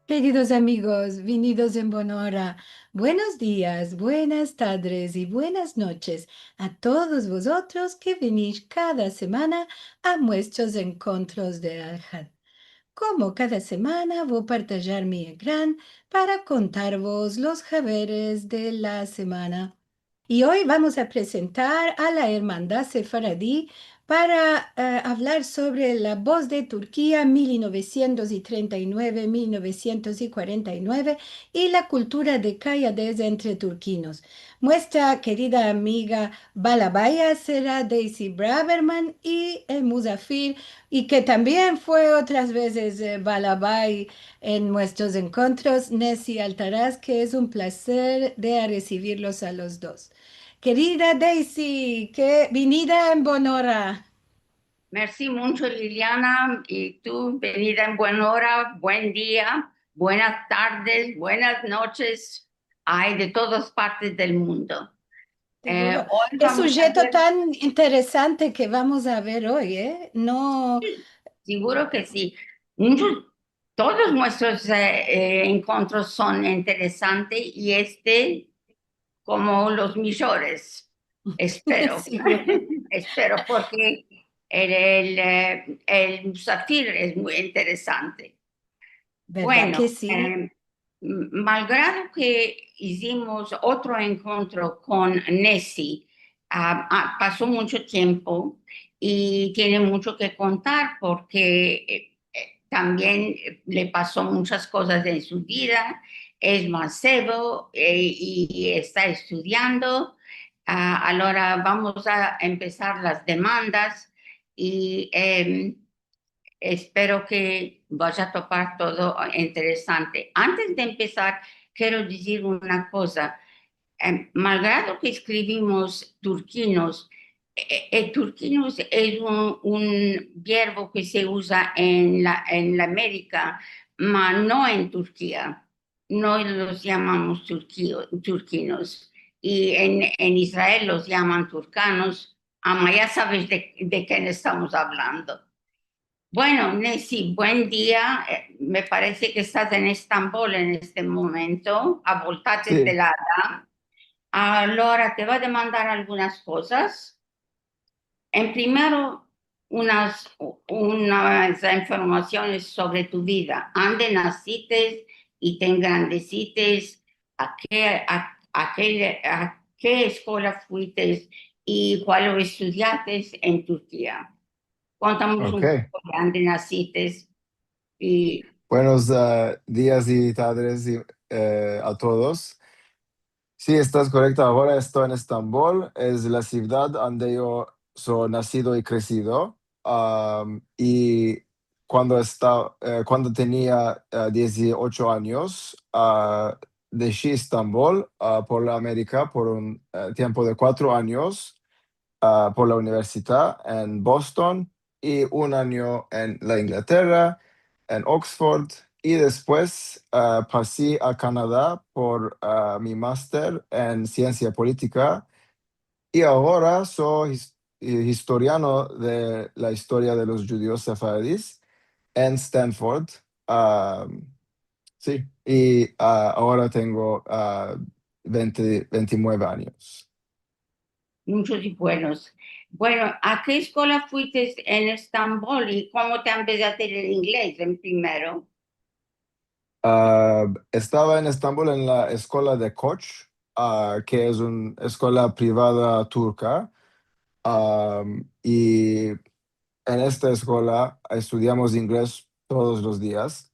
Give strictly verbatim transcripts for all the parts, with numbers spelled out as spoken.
Keridos amigos, vinidos en bona ora. Buenos dias, buenas tadres i buenas noches a todos vozotros ke vinish kada semana a muestros enkontros de Alhad. Komo kada semana, vo partajar mi ekran para kontarvos los haberes de la semana. I oy vamos a prezentar a la Ermandad Sefaradi para, eh, avlar sovre la Voz de Turkia mil novesientos i trenta i nueve, mil novesientos i kuarenta i nueve i la kultura de kayadez entre turkinos. Muestra kerida amiga balabaya sera Daisy Braverman i el muzafir, i ke tambien fue otras vezes, eh, balabay en muestros enkontros, Nesi Altaraz, ke es un plazer de a resivirlos a los dos. Kerida Daisy, ke vinida en bona ora. Mersi muncho, Liliana, i tu, vinida en bona ora, buen dia, buenas tardes, buenas noches, ay de todas partes del mundo. Seguro. Eh, oy vamos a ver. Ke sujeto tan interesante ke vamos a ver oy, eh? No. Si, seguro ke si. Munchos, todos muestros, eh, eh, enkontros son interesantes i este komo los mijores. Espero. Seguro. Espero, porke el, el, eh, el muzafir es muy interesante. Verdad ke si? Bueno, em, m-, malgrado ke izimos otro enkontro kon Nesi, a, a, paso muncho tiempo i tiene muncho ke kontar porke, eh, eh, tambien, eh, le paso munchas kozas en su vida, es mansevo, eh, i, i esta estudiando. A, alora vamos a empesar las demandas i, em, espero ke vaya a topar todo interesante. Antes de empesar, kero dizir una koza. Em, malgrado ke eskrivimos turkinos, e, e, turkinos es un, un verbo ke se uza en la, en la Amerika, ma no en Turkia. No los yamamos turkio-, turkinos. I en, en Israel los yaman turkanos. Ama ya saves de, de ken estamos avlando. Bueno, Nesi, buen dia. Eh, me parese ke estas en Estambol en este momento, avoltates de la ada. Alora te vo a demandar algunas kozas. En primero, unas, unas informasiones sovre tu vida. Ande nasites i te engrandesites, a ke, a, a ke, a ke eskola fuites i kualo estudiates en Turkia. Kontanos un poko de ande nasites i... Buenos, ah, dias i tadres i, eh, a todos. Si, estas korekta. Agora esto en Estambol, es la sivdad ande yo so nasido i kresido. Am, i kuando esta, eh, kuando tenia, eh, diez i ocho anyos, ah, deshi Estambol, ah, por la Amerika por un, eh, tiempo de kuatro anyos, ah, por la universidad en Boston i un anyo en la Inglatera, en Oxford, i despues, ah, pasi a Kanada por, ah, mi master en siensia politika, i agora so his-, eh, historiano de la istoria de los djudios sefaradis en Stanford. Ah, si, i, ah, agora tengo, ah, vente, vente i mueve anyos. Munchos i buenos. Bueno, a ke eskola fuites en Estambol i komo te ambezates el inglez en primero? Ah, estava en Estambol en la eskola de Koç, ah, ke es un eskola privada turka, ah, i en esta eskola estudiamos inglez todos los dias.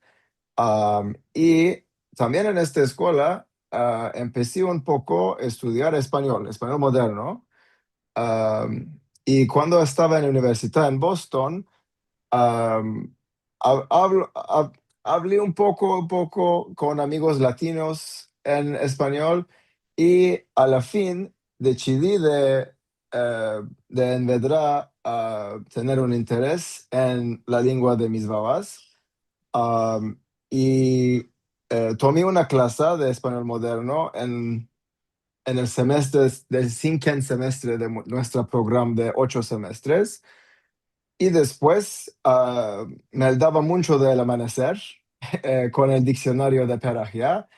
Am, i tambien en esta eskola, ah, empesi un poko a estudiar espanyol, espanyol moderno. Am, i kuando estava en la universidad en Boston, am, av-, avl-, av-, avli un poko, un poko kon amigos latinos en espanyol, i a la fin desidi de eh, de envedra a tener un interes en la lengua de mis bavas. Am, i, eh, tomi una klasa de espanyol moderno en, en el semestre, del sinken semestre de mu-, nuestra program de ocho semestres. I despues, ah, me aldava muncho de El Amaneser, eh, kon el diksionario de Perahya.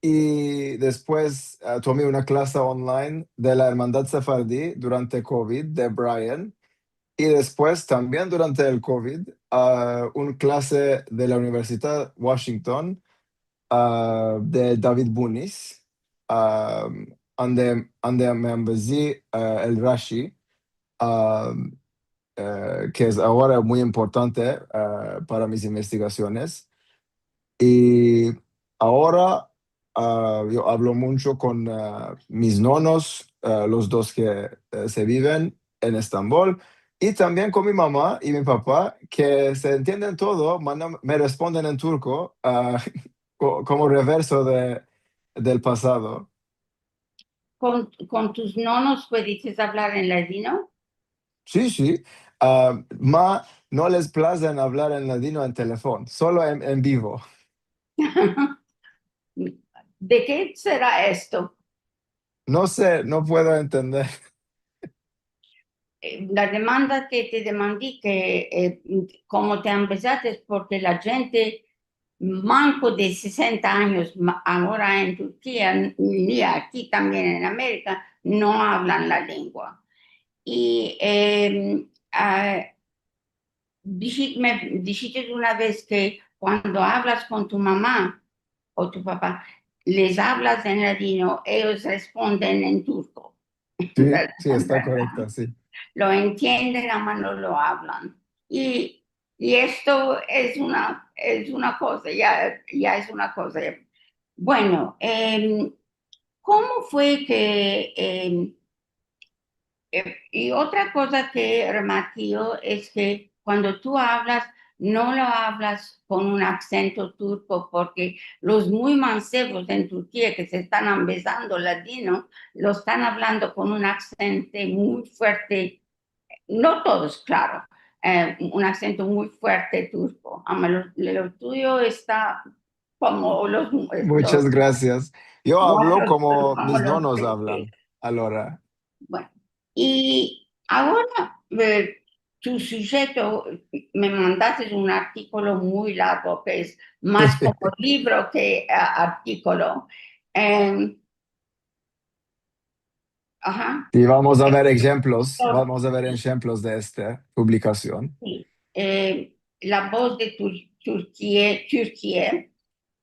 I despues, ah, tomi una klase online de la Ermandad Sefardi durante kovid de Brian. I despues, tambien durante el kovid, ah, un klase de la Universidad Washington, ah, de David Bunis, ah, ande, ande me ambezi, ah, el Rashi, ah, eh, ke es agora muy importante, ah, para mis investigasiones. I agora, ah, yo avlo muncho kon, ah, mis nonos, ah, los dos ke, eh, se biven en Estambol, i tambien kon mi mama i mi papa, ke se entienden todo, mandan, me responden en turko, ah, ko-, komo reverso de, del pasado. Kon, kon tus nonos puedes avlar en ladino? Si, si. Ah, ma no les plazen avlar en ladino en telefon, solo en, en bivo. De ke sera esto? No se, no puedo entender. Eh, la demanda ke te demandi, ke, eh, komo te ambezates, porke la djente manko de sesenta anyos, ma-, agora en Turkia, ni aki tambien en Amerika, no avlan la lengua. I, em, ah, dishi-, me dishites una vez ke kuando avlas kon tu mama o tu papa, les avlas en ladino, eyos responden en turko. Si, si, esta korekta, si. Lo entienden, ama no lo avlan. I, i esto es una, es una koza, ya, ya es una koza. Bueno, em, komo fue ke, em, eh, i otra koza ke remarki yo es ke kuando tu avlas, no lo avlas kon un aksento turko, porke los muy mansevos en Turkia ke se estan ambezando ladino, lo estan avlando kon un aksento muy fuerte, no todos, klaro, eh, un aksento muy fuerte turko. Ama lo, lo tuyo esta komo los, eh, muchas gracias. Yo avlo komo mis nonos avlan, alora. Bueno, i agora, eh, tu sujeto, me mandates un artikolo muy largo, ke es mas komo livro ke, ah, artikolo. Em, aha. Si, vamos a ver enshemplos, vamos a ver enshemplos de esta publikasion. Si. Eh, La Voz de Tur-, Turkia, Turkia,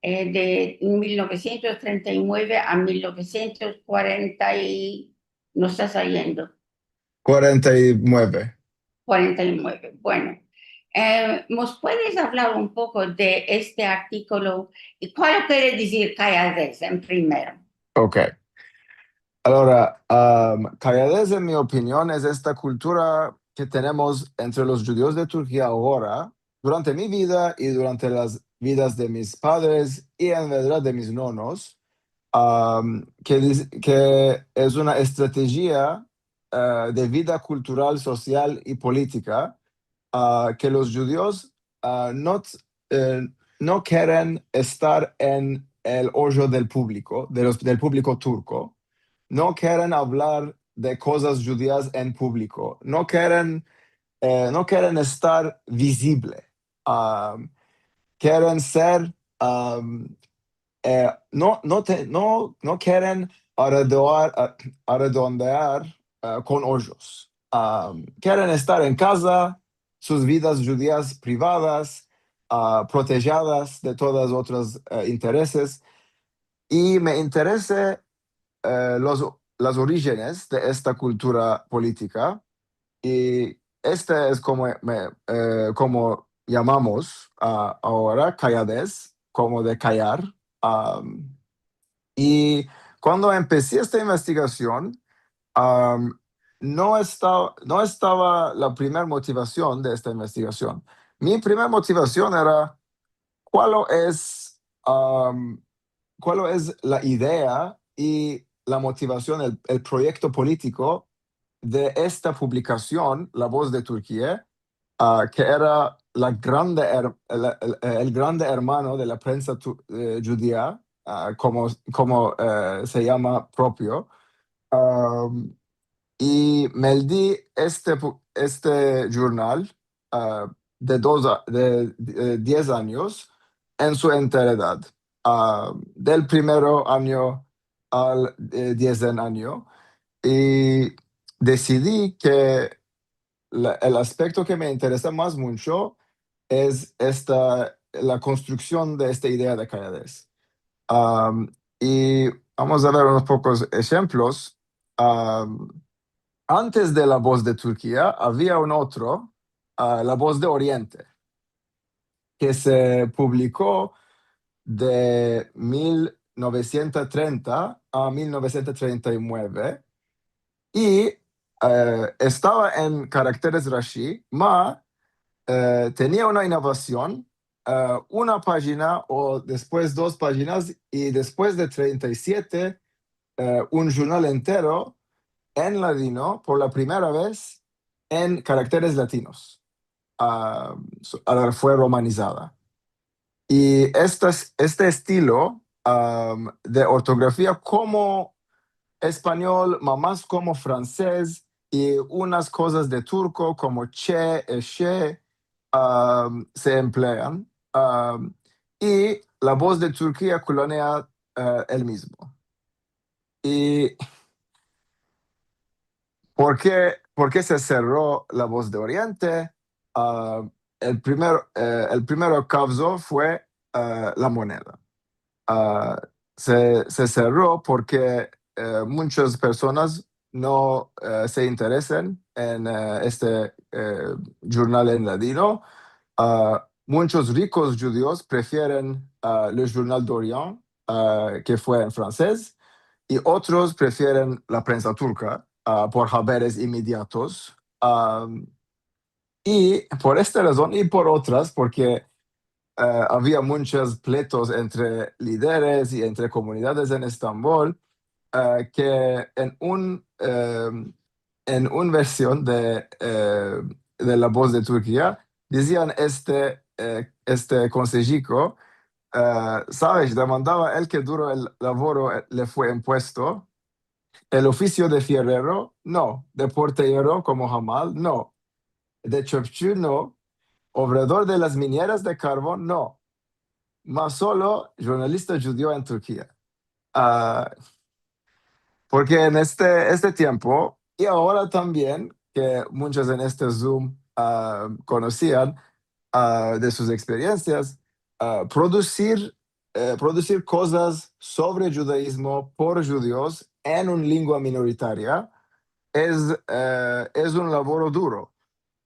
eh, de mil novesientos trenta i mueve a mil novesientos kuarenta i, no esta sayendo. Kuarenta i mueve. Kuarenta i mueve. Bueno, eh, mos puedes avlar un poko de este artikolo i kualo kere dizir kayadez en primero? Okey. Alora, am, kayadez, en mi opinion, es esta kultura ke tenemos entre los djudios de Turkia agora, durante mi vida i durante las vidas de mis padres i, en verdad, de mis nonos, am, ke dis-, ke es una estratejia, eh, de vida kultural, sosial i politika, ah, ke los djudios, ah, no t-, eh, no keren estar en el ojo del publiko, de los, del publiko turko, no keren avlar de kozas djudias en publiko, no keren, eh, no keren estar vizible. Am, keren ser, am, eh, no, no te-, no, no keren arredoar-, a-, arredondear, eh, kon ojos. Am, keren estar en kaza, sus vidas djudias privadas, ah, protejadas de todas otras, eh, intereses. I me interese, eh, los, las orijines de esta kultura politika. I esta es komo me, eh, komo yamamos, ah, agora kayadez, komo de kayar. Am, i kuando empesi esta investigasion, am, no esta-, no estava la primer motivasion de esta investigasion. Mi primer motivasion era, kualo es, am, kualo es la idea i la motivasion, el, el proyekto politiko de esta publikasion, La Voz de Turkia, ah, ke era la grande her-, el, el, el grande ermano de la prensa tu-, eh, djudia, ah, komo, komo, eh, se yama propio. Am, i meldi este pu-, este jurnal, ah, de dos a-, de, de diez anyos, en su enteredad, ah, del primero anyo al, eh, diezen anyo, i desidi ke la, el aspekto ke me interesa mas muncho es esta, la konstruksion de esta idea de Kayades. Am, i vamos a ver unos pokos enshemplos. Am, antes de La Voz de Turkia avia un otro, ah, La Voz de Oriente, ke se publiko de mil novesientos trenta a mil novesientos trenta i mueve, i, eh, estava en karakteres rashi, ma, eh, tenia una inovasion, eh, una pajina o despues dos pajinas, i despues de trenta i siete, eh, un jurnal entero en ladino por la primera vez en karakteres latinos. Ah, so-, ahora fue romanizada. I estas, este estilo, am, de ortografia komo espanyol, ma mas komo fransez, i unas kozas de turko komo che, eshe, am, se emplean, am, i La Voz de Turkia kulonea, eh, el mizmo. I por ke, por ke se serro La Voz de Oriente? Ah, el primer, eh, el primero kavzo fue, eh, la moneda. Ah, se, se serro porke, eh, munchas personas no, eh, se interesen en, eh, este, eh, jurnal en ladino. Ah, munchos rikos djudios prefieren, ah, Le Journal d'Orient, ah, ke fue en fransez, i otros prefieren la prensa turka, ah, por haberes imediatos. Am, i por esta razon i por otras, porke, eh, avia munchos pleitos entre lideres i entre komunidades en Estambol, eh, ke en un, em, en un version de, eh, de La Voz de Turkia, dizian este, eh, este konsejiko, eh, saves, demandava el ke duro el lavoro, eh, le fue impuesto, el ofisio de fierrero, no, de porteyero komo hamal, no, de chopchu, no, ovrador de las mineras de karvon, no, ma solo jurnalista djudio en Turkia. Ah, porke en este, este tiempo, i agora tambien, ke munchos en este Zoom, ah, konosian, ah, de sus eksperiensias, ah, produsir, eh, produsir kozas sovre djudaizmo por djudios en un lengua minoritaria es, eh, es un lavoro duro.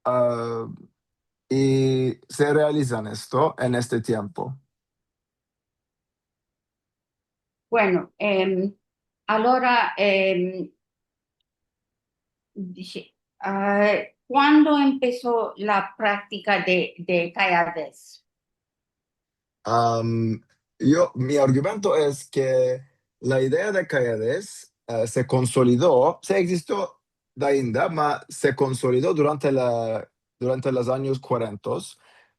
Ah, i se realizan esto en este tiempo. Bueno, em, alora, em, dishe, ah, kuando empeso la praktika de, de Kayades? Am, yo, mi argumento es ke la idea de Kayades, eh, se konsolido, se egzistio dainda, ma se konsolido durante la, durante los anyos kuarenta,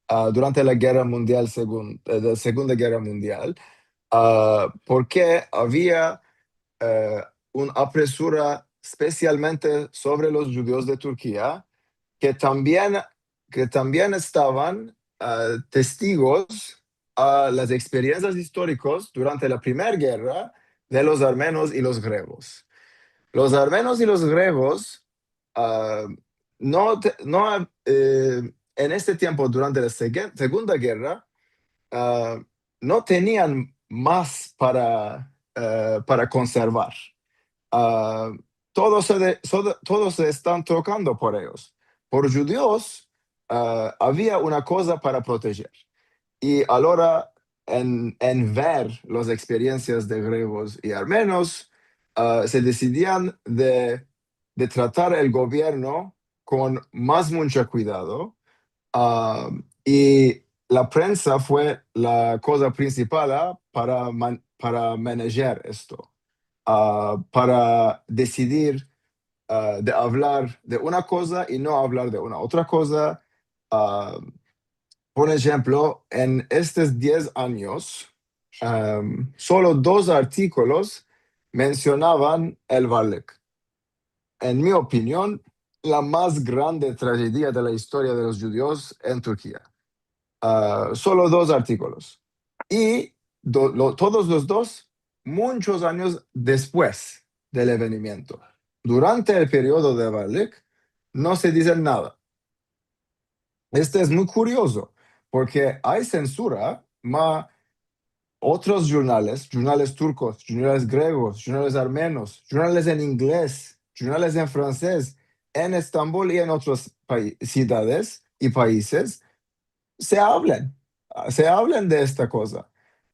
ah, durante la gerra mundial segun-, eh, de Segunda Gerra Mundial, ah, porke avia, eh, un apresura espesialmente sovre los djudios de Turkia, ke tambien, ke tambien estavan, ah, testigos a las eksperiensias istorikos durante la primer gerra de los armenos i los gregos. Los armenos i los gregos, ah, no te-, no, eh, en este tiempo, durante la segu-, Segunda Gerra, ah, no tenian mas para, eh, para konservar. Ah, todos se de-, so-, todos se estan trokando por eyos. Por djudios, ah, avia una koza para protejer. I alora, en, en ver las eksperiensias de gregos i armenos, ah, se desidian de, de tratar el govierno kon mas muncho kuidado, ah, i la prensa fue la koza prinsipal, ah, para man-, para manejar esto, ah, para desidir, ah, de avlar de una koza i no avlar de una otra koza. Ah, por enshemplo, en estos diez anyos, am, solo dos artikolos mensionavan el Varlık. En mi opinion, la mas grande trajedia de la istoria de los djudios en Turkia. Ah, solo dos artikolos. i do-, lo-, todos los dos, munchos anyos despues del evenimiento. Durante el periodo de Varlik, no se dizen nada. Este es muy kuriozo, porke ay sensura, ma otros jurnales, jurnales turkos, jurnales gregos, jurnales armenos, jurnales en inglez, jurnales en fransez, en Estambol i en otras pai-, sivdades i paizes, se avlan, se avlan de esta koza.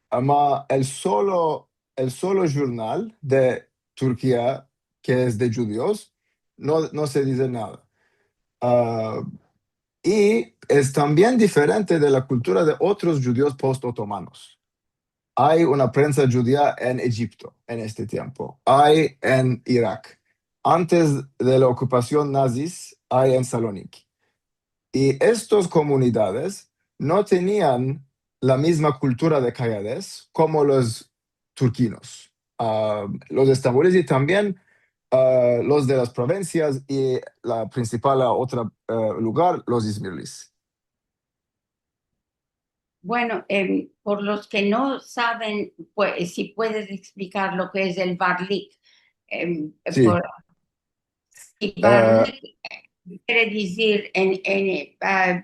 Ama el solo, el solo jurnal de Turkia ke es de djudios, no, no se dize nada. A, i es tambien diferente de la kultura de otros djudios post-otomanos. Ay una prensa djudia en Ejipto en este tiempo, ay en Irak. Antes de la okupasion nazis, ay en Saloniki. I estos komunidades no tenian la mizma kultura de kayades komo los turkinos. A, los estambolizis i tambien, a, los de las provinsias i la prinsipal, a, otra, e, lugar, los izmirlis. Bueno, em, por los ke no saven, pue-, si puedes eksplikar lo ke es el varlik, em, si. Por, si, a, varlik kere dizir en, en, a,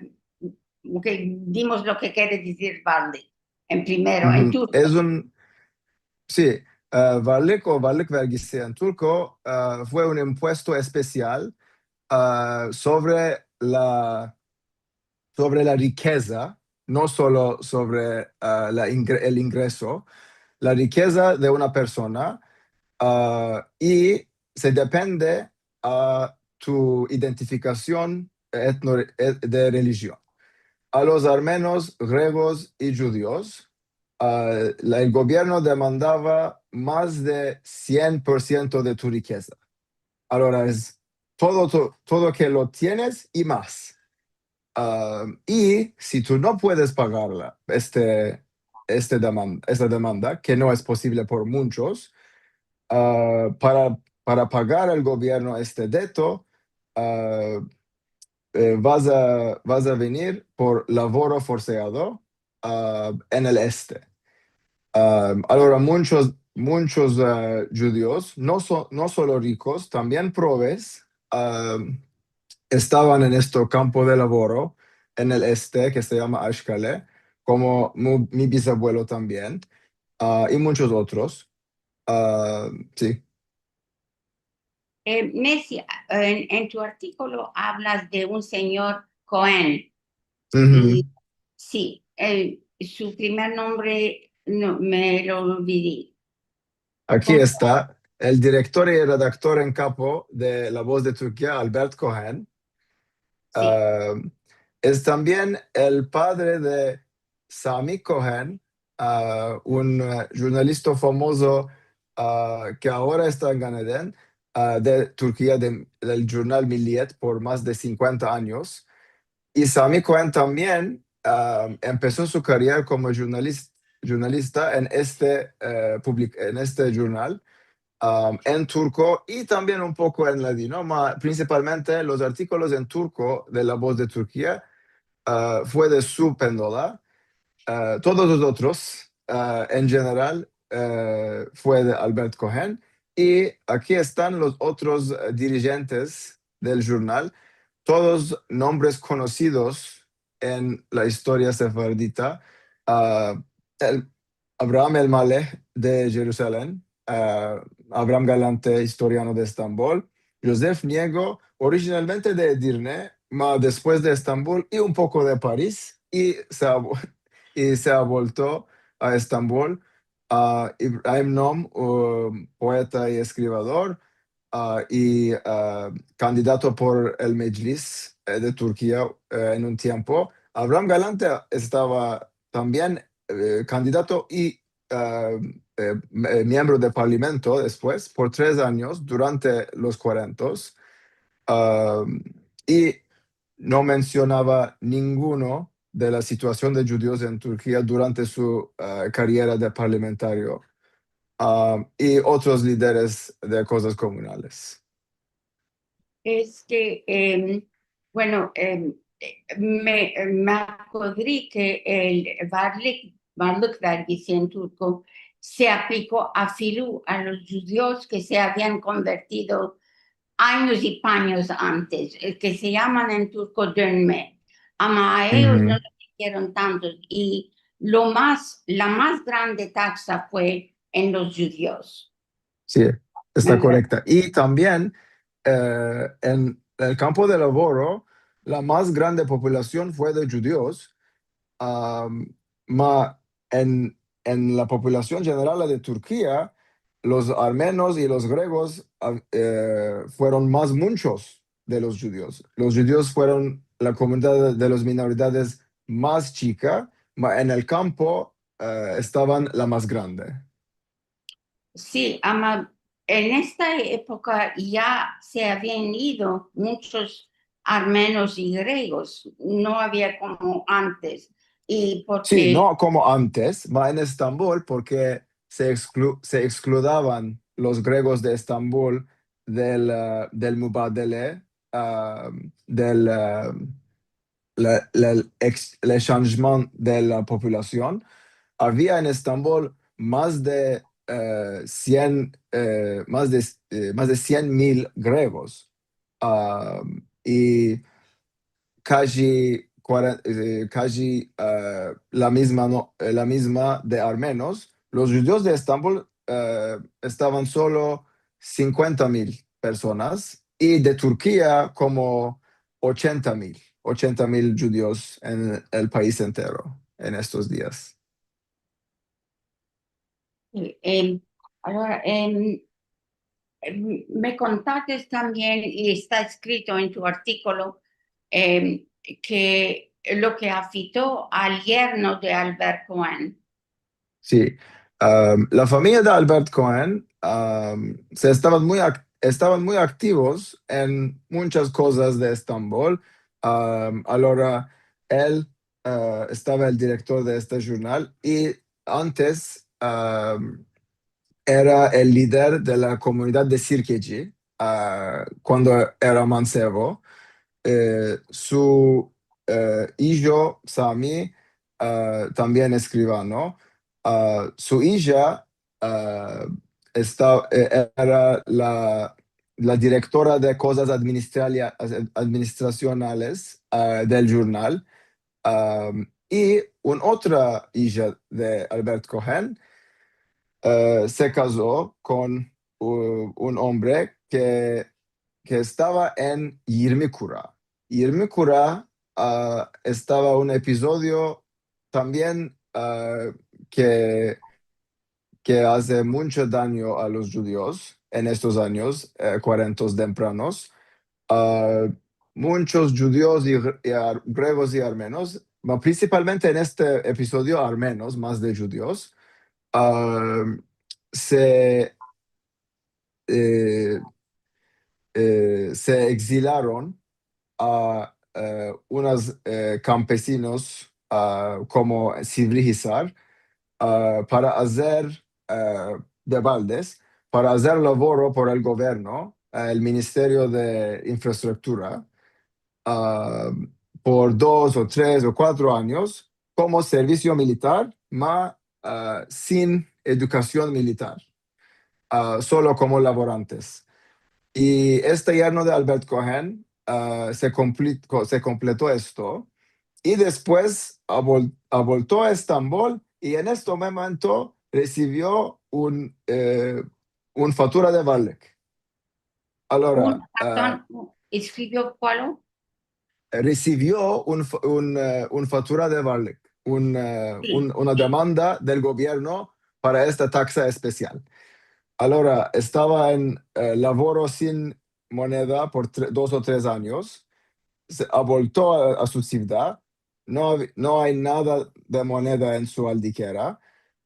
ke dimos lo ke kere dizir varlik en primero, en turko. Es un, si, a, varlik o varlik vergisi en turko, a, fue un impuesto espesial, a, sovre la sovre la rikeza, no solo sovre, a, la ingre-, el ingreso, la rikeza de una persona, a, i se depende a tu identifikasion etno-, e-, de relijion. A los armenos, gregos i djudios, a, la, el govieno demandava mas de sien por siento de tu rikeza. Alora es todo, to-, todo ke lo tienes i mas. A, i si tu no puedes pagarla, este, este deman-, esta demanda, ke no es posivle por munchos, a, para, para pagar al govieno este deto, a, e, vas a, vas a venir por lavoro forseado, a, en el este. A, alora, munchos, munchos, a, djudios, no so-, no solo rikos, tambien proves, a, estavan en este kampo de lavoro en el este, ke se yama Ashkale, komo mu-, mi bizavuelo tambien, a, i munchos otros. A, si. E, Messi, en, en tu artikolo avlas de un sinyor Cohen. I, si, el, su primer nombre, no, me lo olvidi. Aki esta, el direktor i redaktor en kapo de La Voz de Turkia, Albert Cohen. Si. A, es tambien el padre de Sami Cohen, a, un, e, jurnalista famozo, a, ke agora esta en Gan Eden, a, de Turkia, de, del jurnal Milliyet por mas de sinkuenta anyos. I Sami Cohen tambien, a, empeso su kariera komo jurnalis-, jurnalista en este, e, publik-, en este jurnal, a, en turko i tambien un poko en ladino, ma prinsipalmente los artikolos en turko de La Voz de Turkia, a, fue de su pendola. A, todos los otros, a, en jeneral, e, fue de Albert Cohen. I aki estan los otros, e, dirijentes del jurnal, todos nombres konosidos en la istoria sefaradita. A, el, Abraham el Maleh de Jerusalem, a, Abraham Galante, istoriano de Estambol, Joseph Niego, orijinalmente de Edirne, ma despues de Estambol i un poko de Paris, i se a, i se a volto a Estambol, a, Ibrahim Noum, u, poeta i eskrivador, a, i, a, kandidato por el Medjlis, e, de Turkia, e, en un tiempo. Abraham Galante estava tambien, e, kandidato i, a, e, me-, miembro de parlamento despues por tres anyos, durante los kuarentos, a, i no mensionava ninguno de la situasion de djudios en Turkia durante su, a, kariera de parlamentario, a, i otros lideres de kozas komunales. Es ke, em, bueno, em, e, me, me akodri ke el varlik varlık vergisi en turko, se apliko afilu a los djudios ke se avian konvertido anyos i panyos antes, el ke se yaman en turko dönme. Ama a eyos no les dieron tantos, i lo mas, la mas grande taksa fue en los djudios. Si, esta korekta. I tambien, e, en el kampo de lavoro, la mas grande populasion fue de djudios, am, ma en, en la populasion jeneral de Turkia, los armenos i los gregos, a, e, fueron mas munchos de los djudios. Los djudios fueron la komunidad de, de las minoridades mas chika, ma en el kampo, e, estavan la mas grande. Si, ama en esta epoka ya se avian ido munchos armenos i gregos, no avia komo antes. I porke... Si, no komo antes, ma en Estambol, porke se eksklu-, se eksklutavan los gregos de Estambol del, e, del mubadele, a, del, e, la, la, eks-, el shanjman de la populasion. Avia en Estambol mas de, e, sien, e, mas de, e, mas de sien mil gregos. A, i kaji kuaren-, e, kaji, e, la mizma, no, e, la mizma de armenos. Los djudios de Estambol, e, estavan solo sinkuenta mil personas, i de Turkia komo ochenta mil, ochenta mil djudios en el pais entero en estos dias. Si, em, agora, em, em, me kontates tambien, i esta eskrito en tu artikolo, em, ke lo ke afekto al yerno de Albert Cohen. Si. Am, la famiya de Albert Cohen, am, se estavan muy ak-, estavan muy aktivos en munchas kozas de Estambol. Am, alora, el, a, estava el direktor de este jurnal i antes, am, era el lider de la komunidad de Sirkeci, a, kuando era mansevo. E, su, e, ijo, Sami, a, tambien eskrivano, a, su ija, a, esta, e, era la, la direktora de kozas administralia-, administrasionales, a, del jurnal. Am, i un otra ija de Albert Cohen, e, se kazo kon u-, un ombre ke, ke estava en Yirmi Kura. Yirmi Kura, a, estava un episodio tambien, a, ke, ke aze muncho danyo a los djudios en estos anyos, e, kuarentos tempranos. A, munchos djudios i gr-, i ar-, gregos i armenos, ma prinsipalmente en este episodio armenos, mas de djudios, a, se, e, e, se egzilaron a, e, unas, e, kampesinos, a, komo Sivri Hisar, a, para azer, e, de baldes, para azer lavoro por el governo, e, el Ministerio de Infrastruktura, a, por dos o tres o kuatro anyos komo servisio militar, ma, a, sin edukasion militar, a, solo komo lavorantes. I este yerno de Albert Cohen, a, se kompli-, ko-, se kompleto esto, i despues avol-, avolto a Estambol, i en este momento resivio un, e, un fatura de varlık. Alora, un, a, pardon, un, eskrivio kualo? Resivio un fa-, un, e, un fatura de varlık, un, e, si, un, una, si, demanda del governo para esta taksa espesial. Alora, estava en, e, lavoro sin moneda por tre-, dos o tres anyos, se avolto a, a su sivdad, no av-, no ay nada de moneda en su aldikera,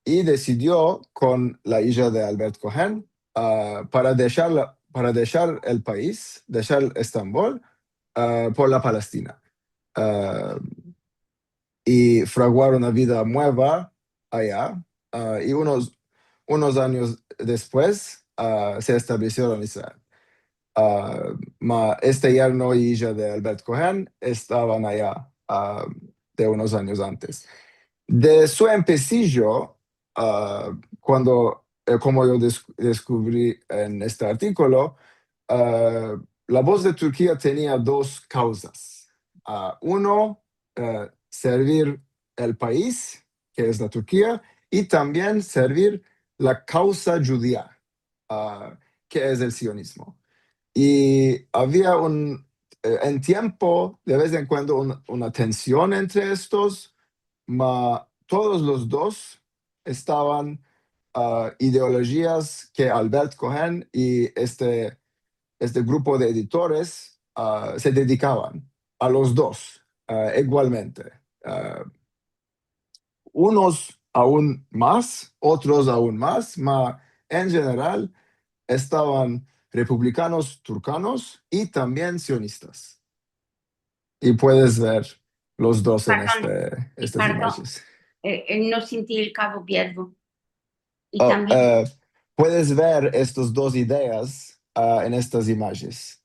i desidio kon la ija de Albert Cohen, a, para deshar la, para deshar el pais, deshar Estambol, a, por la Palestina. A, i fraguar una vida mueva aya, a, i unos, unos anyos despues, a, se establesieron en Israel. A, ma este yerno i ija de Albert Cohen estavan aya, a, de unos anyos antes. De su empesijo, ah, kuando, eh, komo yo des-, deskuvri en este artikolo, ah, la Voz de Turkia tenia dos kauzas. Ah, uno, eh, servir el pais, ke es la Turkia, i tambien servir la kauza djudia, ah, ke es el sionizmo. I avia un, eh, en tiempo, de vez en kuando, un, una tension entre estos, ma todos los dos estavan, ah, ideolojias ke Albert Cohen i este, este grupo de editores, ah, se dedikavan a los dos, ah, igualmente. Ah, unos aun mas, otros aun mas, ma en jeneral estavan republikanos turkanos i tambien sionistas. I puedes ver los dos en este, estas imajes. Eh, eh, no sinti el kavo viervo. I tambien, eh, puedes ver estas dos ideas, ah, en estas imajes.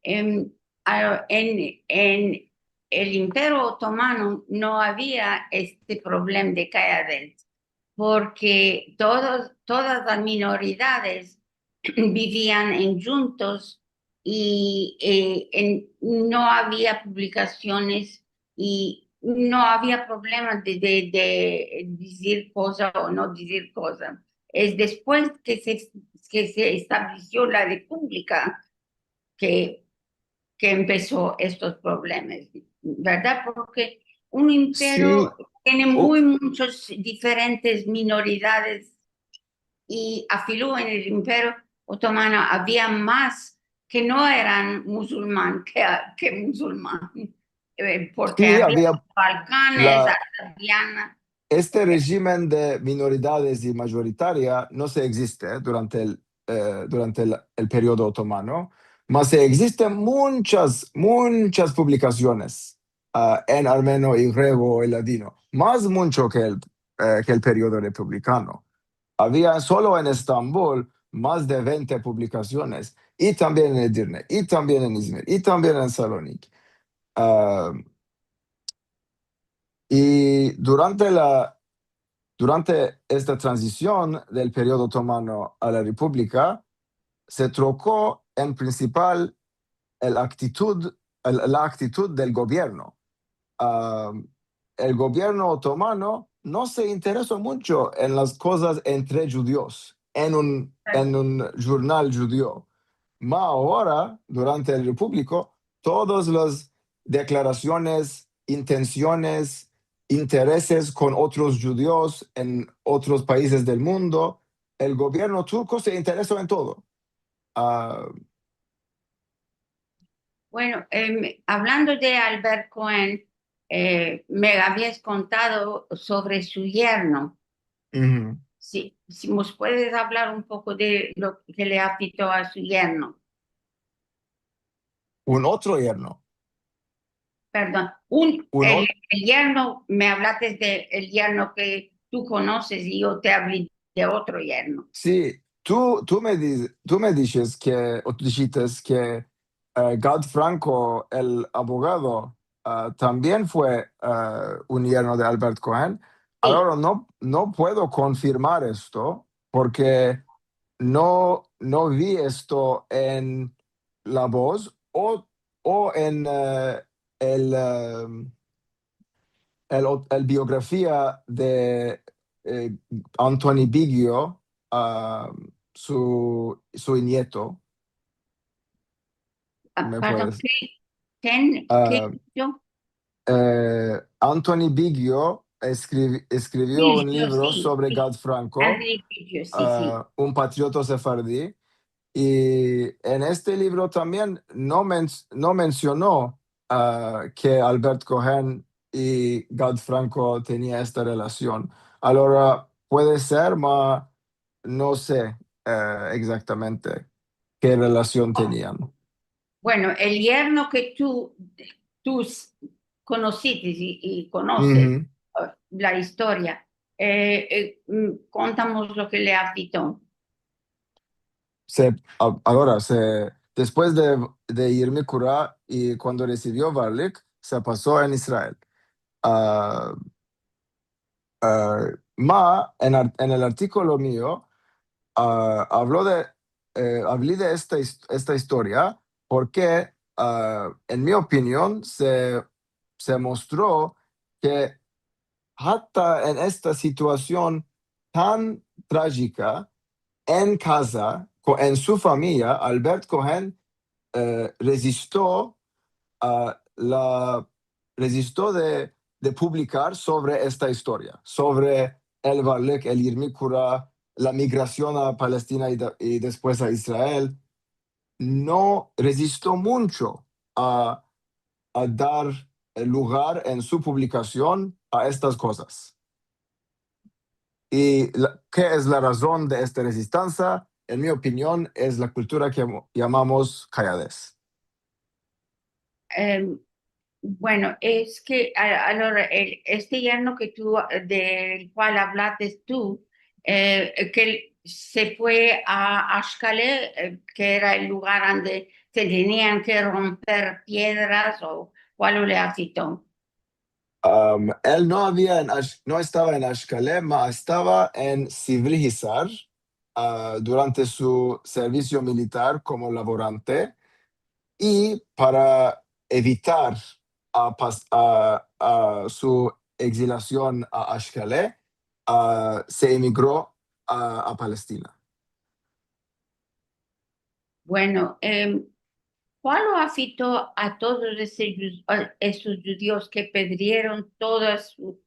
Em, a, en, en el Imperio Otomano no avia este problema de Kaya Welt, porke todos, todas las minoridades bivian en djuntos i, eh, en, no avia publikasiones i no avia problema de, de, de dizir koza o no dizir koza. Es despues ke se, ke se establesio la republika ke, ke empeso estos problemas, verdad? Porke un imperio tiene muy muchos diferentes minoridades i afilu en el Imperio Otomano avia mas ke no eran musulman ke, ke musulman. Eh, porke avia Balkanes, Arabiana. Este rejimen de minoridades i majoritaria no se existe, eh, durante el, eh, durante el, el periodo otomano, mas se existen muchas, muchas publikasiones, ah, en armeno i grego i ladino, mas mucho ke el, eh, ke el periodo republikano. Avia solo en Estambul mas de vente publikasiones, i tambien en Edirne, i tambien en Izmir, i tambien en Saloniki. Ah, i durante la, durante esta tranzision del periodo otomano a la republika, se troko en prinsipal el aktitud, el, la aktitud del govierno. Ah, el govierno otomano no se intereso mucho en las kozas entre djudios, en un, en un jurnal djudio. Ma agora, durante el republiko, todas las deklarasiones, intensiones, intereses kon otros djudios en otros paizes del mundo, el govierno turko se intereso en todo. Ah, bueno, em, avlando de Albert Cohen, eh, me avias kontado sovre su yerno. Si, si mos puedes avlar un poko de lo ke le afekto a su yerno. Un otro yerno. Perdon, un, el, el yerno, me avlates de el yerno ke tu konoses i yo te avli de otro yerno. Si, tu, tu me di-, tu me dishes ke, o tu dishites ke, eh, Gad Franco, el abogado, ah, tambien fue, ah, un yerno de Albert Cohen. Si. Agora no, no puedo konfirmar esto porke no, no vi esto en La Voz o, o en, eh, el, eh, el ot-, el biografia de, eh, Anthony Biggio, ah, su, su nieto. Ah, pardon, ke, ken, ke yo? Eh, Anthony Biggio eskrivi-, eskrivio un livro sovre Gad Franco, ah, un patriota sefardi, i en este livro tambien no men-, no mensiono, ah, ke Albert Cohen i Gad Franco tenia esta relasion. Agora, puede ser, ma no se, eh, egzaktamente ke relasion tenian. Bueno, el yerno ke tu, tu s-, konosites i, i konoses, eh, la istoria, eh, eh, mm, kontamos lo ke le afekto. Se, a-, agora, se, despues de, de Yirmi Kura i kuando resivio Varlik, se paso en Israel. Ah, ah, ma en ar-, en el artikolo mio, ah, avlo de, eh, avli de esta his-, esta istoria porke, ah, en mi opinion, se, se mostro ke ata en esta situasion tan trajika, en kaza, ko-, en su famiya, Albert Cohen, eh, rezistio a la, rezistio de, de publikar sovre esta istoria, sovre el varlik, el irmik kura, la migrasion a Palestina i de-, i despues a Israel. No rezistio muncho a, a dar lugar en su publikasion a estas kozas. I la, ke es la razon de esta rezistensia? En mi opinion, es la kultura ke mo-, yamamos kayades. Em, bueno, es ke, a-, alora, el, este yerno ke tu, del kual avlates tu, eh, ke el se fue a Ashkale, eh, ke era el lugar ande se tenian ke romper piedras, o kualo le afito? Am, el no avia en Ash-, no estava en Ashkale, ma estava en Sivri Hisar, ah, durante su servisio militar komo lavorante, i para evitar a pas-, a, a su egzilasion a Ashkale, ah, se emigro a, a Palestina. Bueno, em, kualo afito a todos esos dju-, a esos djudios ke pedrieron toda su,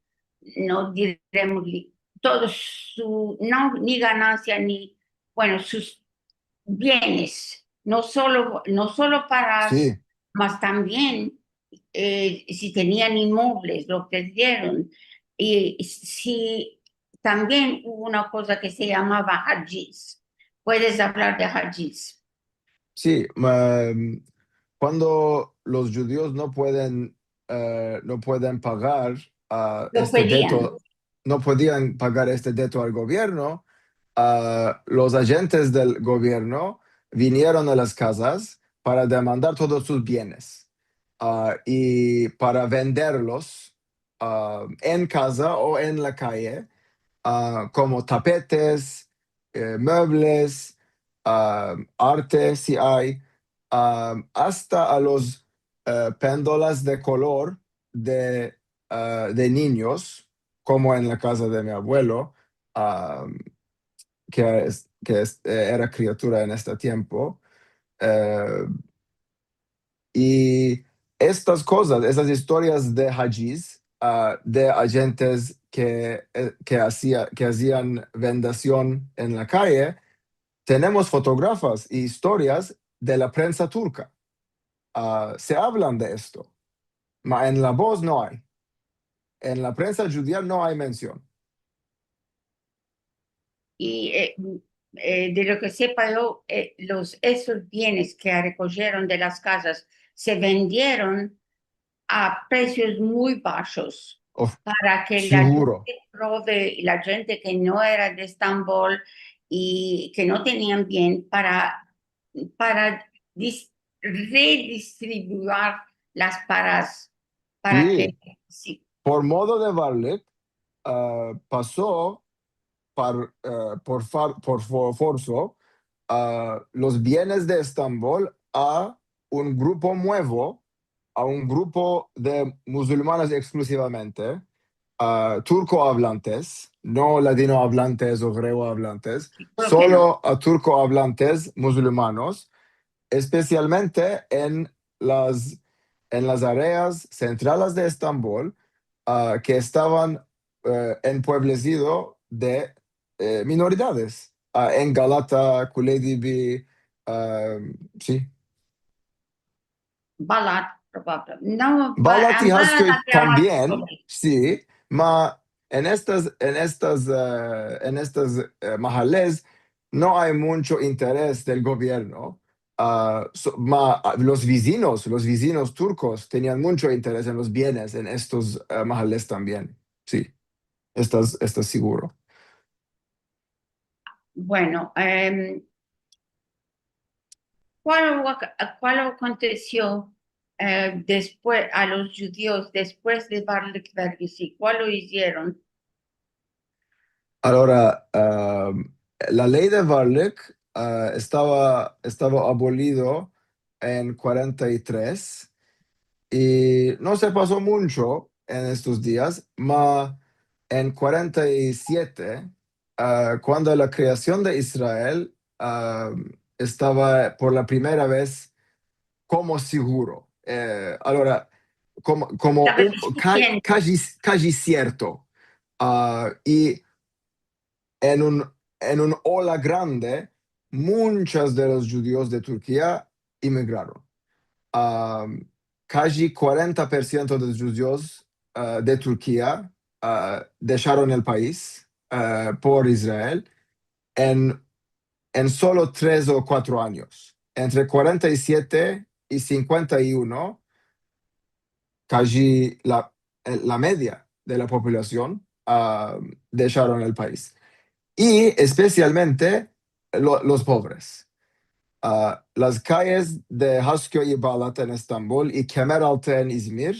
no diremos li-, todo su, no, ni ganansia, ni, bueno, sus bienes, no solo, no solo para, si, mas tambien, eh, si tenian inmovles, lo pedrieron. I si, tambien uvo una koza ke se yamava hajiz. Puedes avlar de hajiz? Si, ma, kuando los djudios no pueden, eh, no pueden pagar, ah, este deto, no podian pagar este deto al govierno, ah, los ajentes del govierno vinieron a las kazas para demandar todos sus bienes, ah, i para venderlos, ah, en kaza o en la kaye, ah, komo tapetes, eh, muevles, ah, arte, si ay, ah, asta a los, eh, pendolas de kolor de, ah, de ninyos, komo en la kaza de mi avuelo, ah, ke es, ke es, eh, era kriatura en este tiempo. Eh, i estas kozas, esas istorias de hajiz, ah, de ajentes ke, eh, ke azia-, ke azian vendasion en la kaye, tenemos fotografas i istorias de la prensa turka. Ah, se avlan de esto, ma en la voz no ay. En la prensa djudia no ay mension. I, eh, eh, de lo ke sepa yo, eh, los, esos bienes ke rekojieron de las kazas se vendieron a presios muy bashos, para ke la djente prove, la djente ke no era de Estambol i ke no tenian bien, para, para dis-, redistribuir las paras, para ke, si. Por modo de varlik, ah, paso par, eh, por far-, por fo-, forso, ah, los bienes de Estambol a un grupo muevo, a un grupo de musulmanos eksklusivamente, ah, turko avlantes, no ladino avlantes o grego avlantes, solo a turko avlantes musulmanos, espesialmente en las, en las areas sentrales de Estambol, ah, ke estavan, eh, en puevlesido de, eh, minoridades, ah, en Galata, Kuledibi, ah, si. Balat, probable. No, Balat i Hazköy tambien, si, ma en estas, en estas, eh, en estas, eh, mahales no ay muncho interes del govierno. Ah, so-, ma, ah, los vizinos, los vizinos turkos tenian muncho interes en los bienes en estos, eh, mahales tambien. Si, estas, estas siguro. Bueno, em, kualo ak-, kualo akontesio eh, despues, a los djudios despues de Varlık Vergisi? Kualo izieron? Alora, ah, la ley de Varlık, ah, estava, estava abolido en kuarenta i tres, i no se paso muncho en estos dias, ma en kuarenta i siete, ah, kuando la kreasion de Israel, ah, estava por la primera vez komo siguro. Eh, alora, komo, komo un, ka-, kaji, kaji sierto. Ah, i en un, en un ola grande, munchas de los djudios de Turkia emigraron. Ah, kaji kuarenta por siento de los djudios, ah, de Turkia, ah, desharon el pais, ah, por Israel en, en solo tres o kuatro anyos. Entre kuarenta i siete i sinkuenta i uno, kaji la, la media de la populasion, ah, desharon el pais. I espesialmente lo, los povres. Ah, las kayes de Haskö i Balat en Estambol i Kemeraltı en Izmir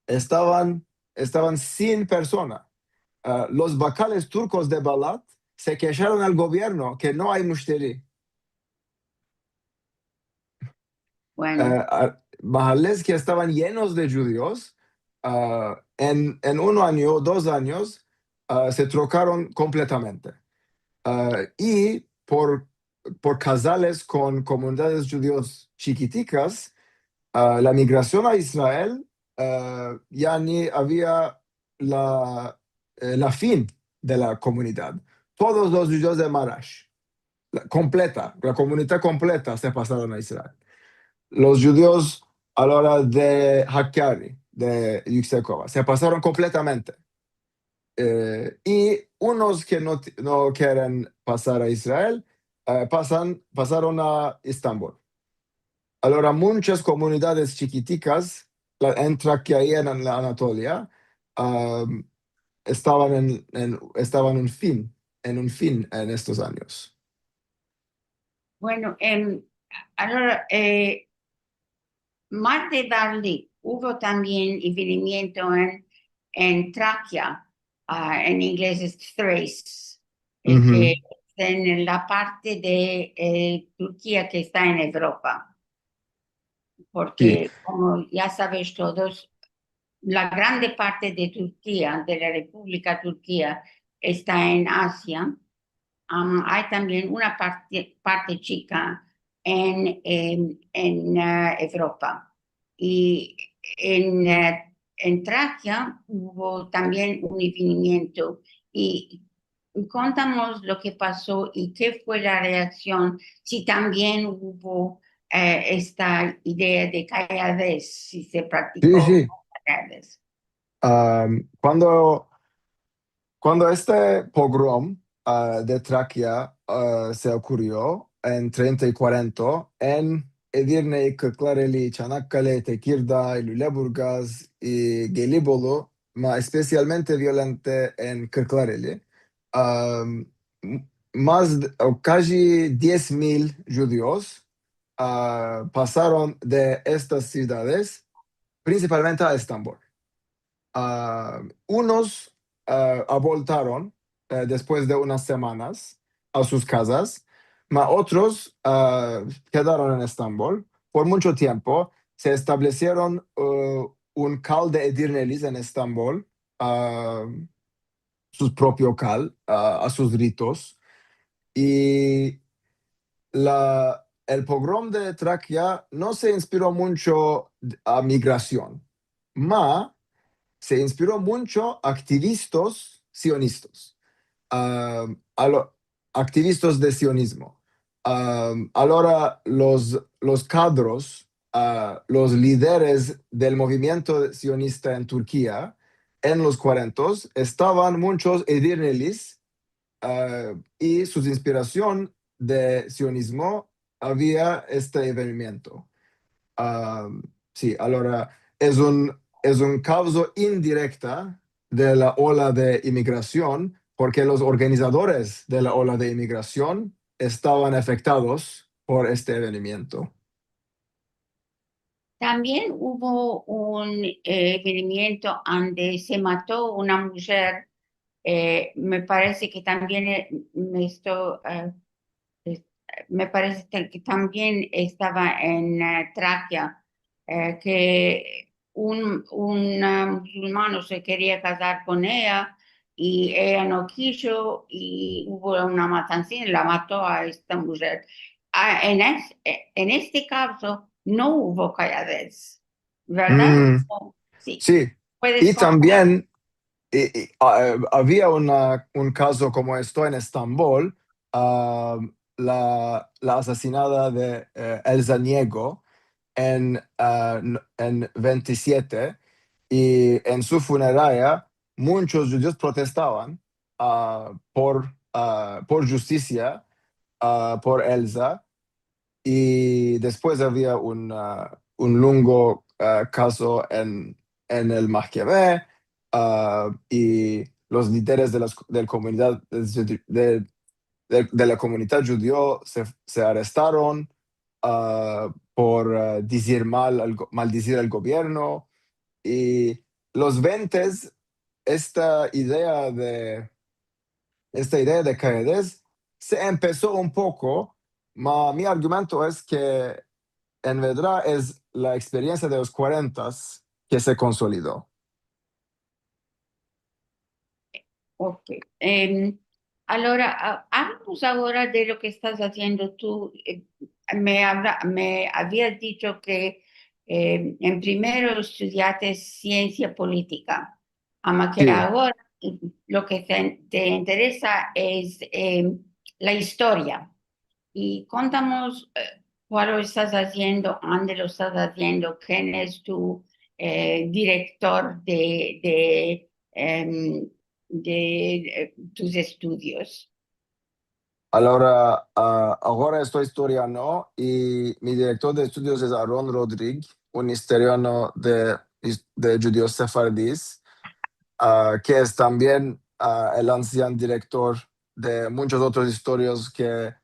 estavan, estavan sin persona. Ah, los bakales turkos de Balat se kesharon al govierno ke no ay mushteri. Bueno. Eh, a, mahales ke estavan yenos de djudios, ah, en, en un anyo, dos anyos, ah, se trokaron kompletamente. Ah, i por, por kazales kon komunidades djudios chikitikas, ah, la migrasion a Israel, ah, ya ni avia la, eh, la fin de la komunidad. Todos los djudios de Marash, la, kompleta, la komunidad kompleta se pasaron a Israel. Los djudios alora de Hakkari, de Yüksekova, se pasaron kompletamente. Eh, i unos ke no ti-, no keren pasar a Israel, eh, pasan, pasaron a Estambol. Alora, munchas komunidades chikitikas, la, en Trakya i en la Anatolia, am, estavan en, en, estavan un fin, en un fin en estos anyos. Bueno, em, alora, eh, mas de Varlık, uvo tambien evenimiento en, en Trakya, ah, en inglez es Thrace, eh, ke es en la parte de, eh, Turkia ke esta en Evropa. Porke, komo ya saves todos, la grande parte de Turkia, de la Republika Turkia, esta en Asia. Am, ay tambien una parte, parte chika en, em, en, ah, Evropa. I en, eh, en Trakya uvo tambien un evenimiento. I kontamos lo ke paso i ke fue la reaksion, si tambien uvo, eh, esta idea de kayades, si se praktikó kayades. Am, kuando, kuando este pogrom, ah, de Trakya, ah, se okurio en trenta i kuarenta, en Edirne, Kırklareli, Çanakkale, Tekirdağ, Lüleburgaz i Gelibolu, ma espesialmente violente en Kırklareli, am, m-, mas de, o kaji diez mil djudios, ah, pasaron de estas sivdades, prinsipalmente a Estambol. Ah, unos, ah, aboltaron, eh, despues de unas semanas a sus kazas, ma otros, ah, kedaron en Estambol por muncho tiempo. Se establesieron, eh, un kal de Edirnelis en Estambol, ah, sus propio kal, ah, a sus ritos. I la, el pogrom de Trakya no se inspiro muncho a migrasion, ma se inspiro muncho a aktivistas sionistas, ah, a lo, aktivistas de sionizmo. Ah, alora los, los kadros, ah, los lideres del movimiento sionista en Turkia en los kuarentos estavan munchos Edirnelis, ah, i sus inspirasion de sionizmo avia este evenimiento. Ah, si, alora, es un, es un kavzo indirekta de la ola de imigrasion, porke los organizadores de la ola de imigrasion estavan afektados por este evenimiento. Tambien uvo un, eh, evenimiento ande se mato una mujer, eh, me parese ke tambien, eh, me esto, eh, eh, me parese ke tambien estava en, eh, Trakia, eh, ke un, un, ah, musulmano se keria kazar kon eya i eya no kijo i uvo una matansa i la mato a esta mujer. Ah, en es-, en este kavzo no uvo kayadez, verdad? Mm. Si. Si. Puedes kontar. I tambien, i, i, ah, avia una, un kavzo komo esto en Estambol, ah, la, la asasinada de, eh, Elsa Niego en, ah, n-, en vente i siete, i en su funeraya munchos djudios protestavan, ah, por, ah, por djustisia, ah, por Elsa, i despues avia un, ah, un lungo, ah, kavzo en, en el mahkeme, ah, i los lideres de las, del komunidad, de, de, de, de la komunidad djudio se, se arestaron, ah, por, ah, dizir mal al go-, maldizir al govierno. I los ventes, esta idea de, esta idea de kayadez se empeso un poko, ma mi argumento es ke en verdad es la eksperiensia de los kuarentas ke se konsolido. Ok. Em, alora, a-, avlemos agora de lo ke estas aziendo tu. Eh, me avla-, me avias dicho ke, em, en primero estudiaste siensia politika, ama ke agora, eh, lo ke te, te interesa es, em, la istoria. I kontamos, eh, kualo estas aziendo, ande lo estas aziendo, ken es tu, eh, direktor de, de, em, de, eh, tus estudios. Alora, ah, agora esto istoriano i mi direktor de estudios es Aaron Rodrigue, un istoriano de, de djudios sefardis, ah, ke es tambien, ah, el ansian direktor de munchos otros istorios ke,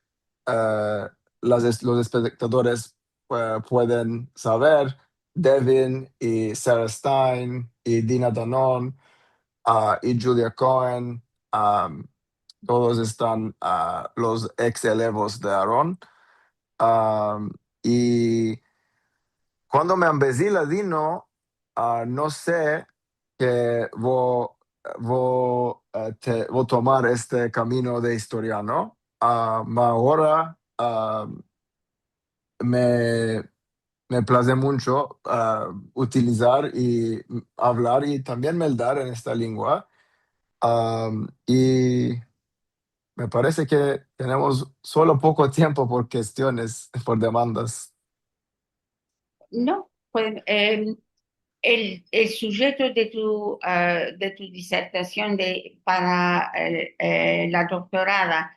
eh, las es-, los espektadores, eh, pueden saver, Devin i Sarah Stein i Dina Danon, ah, i Julia Cohen, am, todos estan, ah, los eks elevos de Aaron. Am, i kuando me ambezi ladino, ah, no se ke vo, vo, eh, te, vo tomar este kamino de istoriano, ah, ma agora, ah, me, me plaze muncho, ah, utilizar i avlar i tambien meldar en esta lengua. Am, i me parese ke tenemos solo poko tiempo por kestiones, por demandas. No, pues, em, el, el sujeto de tu, ah, de tu disertasion de, para, eh, eh, la doktorada,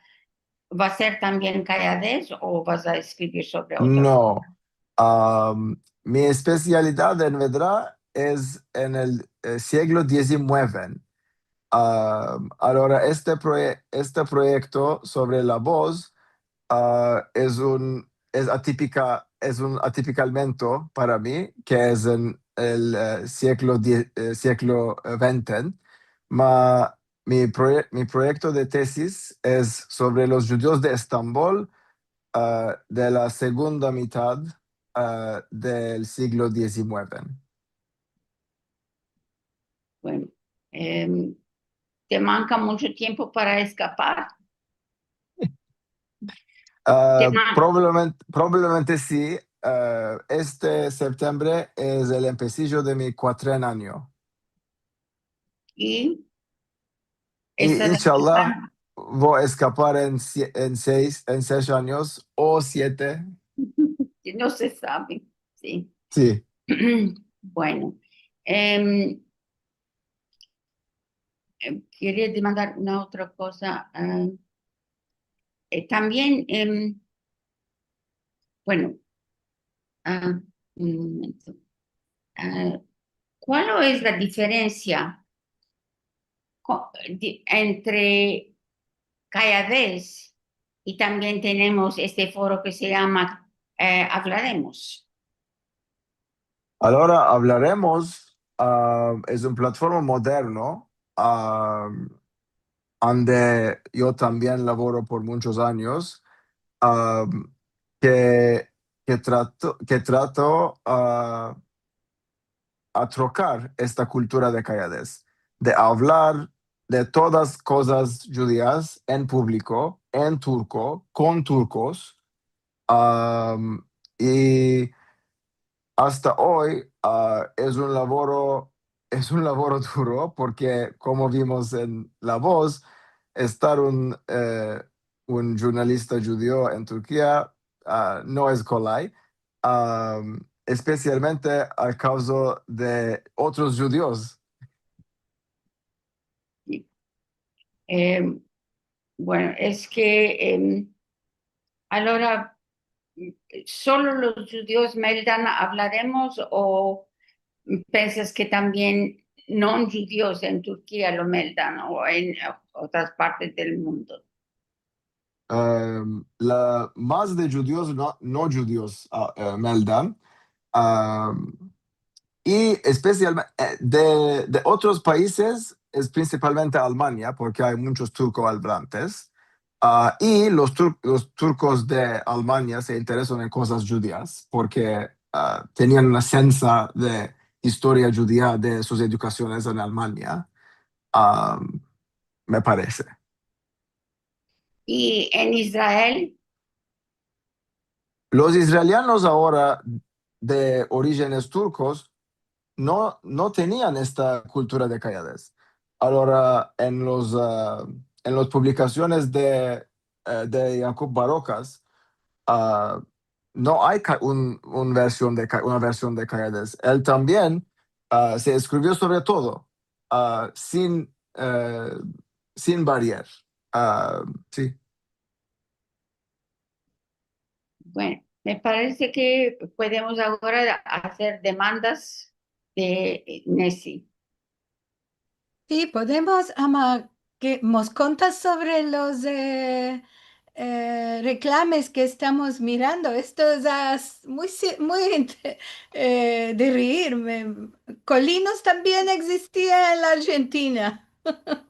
va a ser tambien kayadez o vas a eskrivir sovre otro? No. Am, mi espesialidad en verdad es en el, eh, siglo diezinueve. Am, alora, este proye-, este proyekto sovre la voz, ah, es un, es atipika, es un atipikalmento para mi, ke es en el, eh, siglo die-, eh, siglo, eh, vente, ma mi proye-, mi proyekto de tesis es sovre los djudios de Estambol, ah, de la segunda mitad, ah, del siglo diezinueve. Bueno, em, te manka muncho tiempo para eskapar? Ah, te manka. Probablemente, probablemente si. Ah, este septiembre es el empesijo de mi kuatren anyo. I, inshallah, vo eskapar en sie-, en seis, en seis anyos o siete. No se save, si. Si. Bueno, em, em, keria demandar una otra koza, ah, eh, tambien, em, bueno, ah, un momento. Ah, kualo es la diferensia ko-, di-, entre kayadez i tambien tenemos este foro ke se yama, eh, Avlaremos? Alora avlaremos, ah, es un platforma moderno, ah, ande yo tambien lavoro por munchos anyos, ah, ke, ke trato, ke trato, ah, a trokar esta kultura de kayadez, de avlar de todas kozas djudias en publiko, en turko, kon turkos, am, i asta oy, ah, es un lavoro, es un lavoro duro, porke, komo vimos en La Voz, estar un, eh, un jurnalista djudio en Turkia, ah, no es kolay, am, espesialmente a kavza de otros djudios. Si. Em, bueno, es ke, em, alora, solo los djudios meldan avlaremos o pensas ke tambien non djudios en Turkia lo meldan o en otras partes del mundo? Em, la, mas de djudios, no, no djudios, ah, eh, meldan. Am, i espesialmente, eh, de, de otros paizes, es prinsipalmente Almanya, porke ay munchos turko avlantes. Ah, i los tur-, los turkos de Almanya se interesan en kozas djudias, porke, ah, tenian una sensa de istoria djudia de sus edukasiones en Almanya, am, me parese. I en Israel? Los israelianos agora de orijines turkos no, no tenian esta kultura de kayadez. Alora, en los, ah, en los publikasiones de, eh, de Yakup Barokas, ah, no ay ka-, un, un version de ka-, una version de kayadez. El tambien, ah, se eskrivio sovre todo, ah, sin, eh, sin barier. Ah, si. Bueno, me parese ke podemos agora azer demandas de, eh, Nesi. Si, podemos, ama, ke mos kontas sovre los, eh, eh, reklames ke estamos mirando. Esto es as-, muy si-, muy inte-, eh, de reirme. Kolinos tambien egzistia en la Arjentina.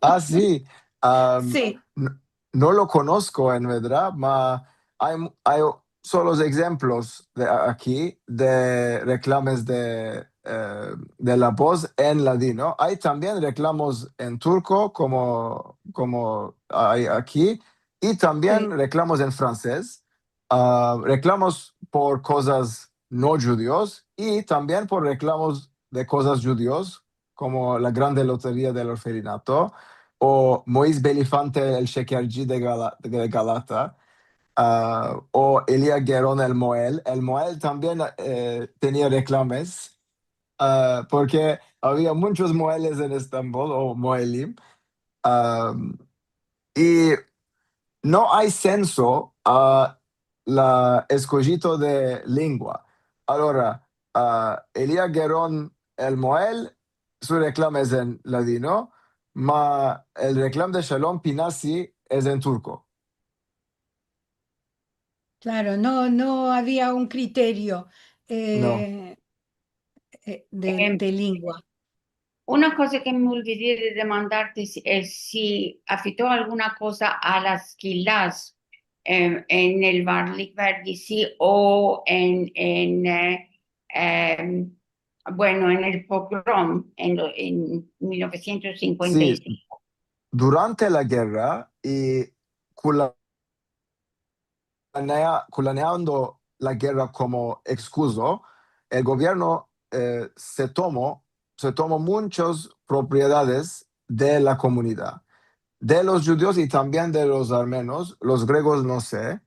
Ah, si. Am, si. N-, no lo konosko, en verdad, ma ay, ay solos egzemplos de a-, aki de reklames de, eh, de La Voz en ladino. Ay tambien reklamos en turko, komo, komo ay aki, i tambien si. Reklamos en fransez. Ah, reklamos por kozas no djudios i tambien por reklamos de kozas djudios, komo la grande loteria del orfelinato, o Moiz Belifante, el shekerci de Gala-, de Galata, ah, o Elia Geron, el moel. El moel tambien, eh, tenia reklames, ah, porke avia munchos moeles en Estambol, o moelim. Am, i no ay senso a la eskoyito de lengua. Alora, ah, Elia Geron, el moel, su reklam es en ladino, ma el reklam de Shalom Pinasi es en turko. Klaro, no, no avia un kriterio, no, eh, eh, de, em, de lengua. Una koza ke me olvidi de demandarte es, es si afekto alguna koza a las kilas, em, en el Varlik Vergisi o en, en, eh, em, bueno, en el pogrom en lo, en mil novesientos sinkuenta i sinko. Si, durante la gerra i ku la kulanea-, kulaneando la gerra komo ekskuzo, el govierno, eh, se tomo, se tomo munchas propiedades de la komunidad, de los djudios i tambien de los armenos, los gregos no se.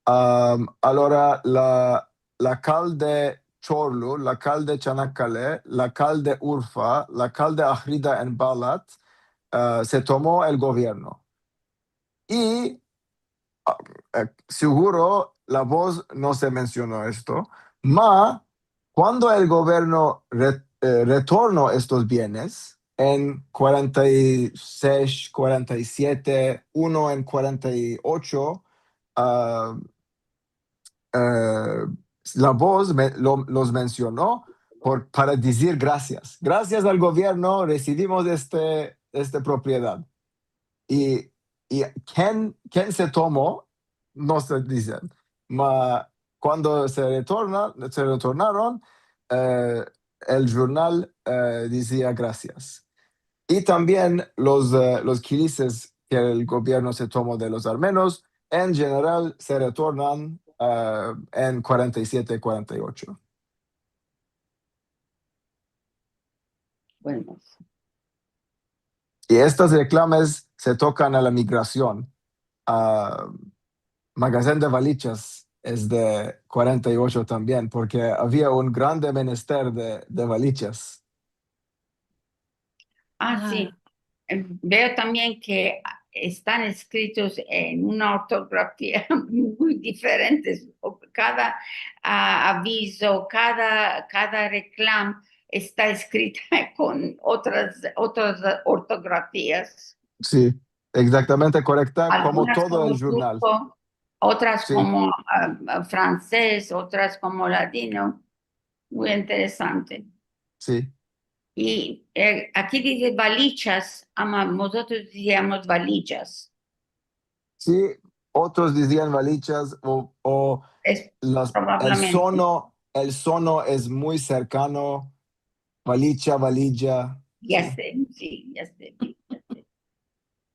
Am, alora la, la kal de Chorlu, la kal de Chanakkale, la kal de Urfa, la kal de Ahrida en Balat, eh, se tomo el govierno. I, ah, eh, seguro La Voz no se mensiono esto, ma kuando el govierno re-, eh, retorno estos bienes en kuarenta i sesh, kuarenta i siete, uno en kuarenta i ocho, ah, eh, La Voz me-, lo, los mensiono, por, para dizir grasias. Grasias al govierno resivimos este, este propriedad. I, i ken, ken se tomo, no se dize. Ma kuando se retorna, se retornaron, eh, el jurnal, eh, dizia grasias. I tambien los, eh, los kilises ke el govierno se tomo de los armenos, en jeneral, se retornan, eh, en kuarenta i siete, kuarenta i ocho. Bueno. I estas reklamas se tokan a la migrasion. Ah, Magazin de Valichas es de kuarenta i ocho tambien, porke avia un grande menester de, de valichas. Ah, si. Em, veo tambien ke estan eskritos en una ortografia muy diferentes. O, kada, ah, avizo, kada, kada reklam esta eskrita kon otras, otras ortografias. Si, egzaktamente korekta, komo todo el jurnal. Algunas komo ruso, otras komo, ah, ah, franses, otras komo ladino. Muy interesante. Si. I, eh, aki dize valichas, ama mozotros diziamos valijas. Si, otros dizian valichas o, o las, el sono, el sono es muy serkano, valicha, valija. Ya se, si, ya se, ya se.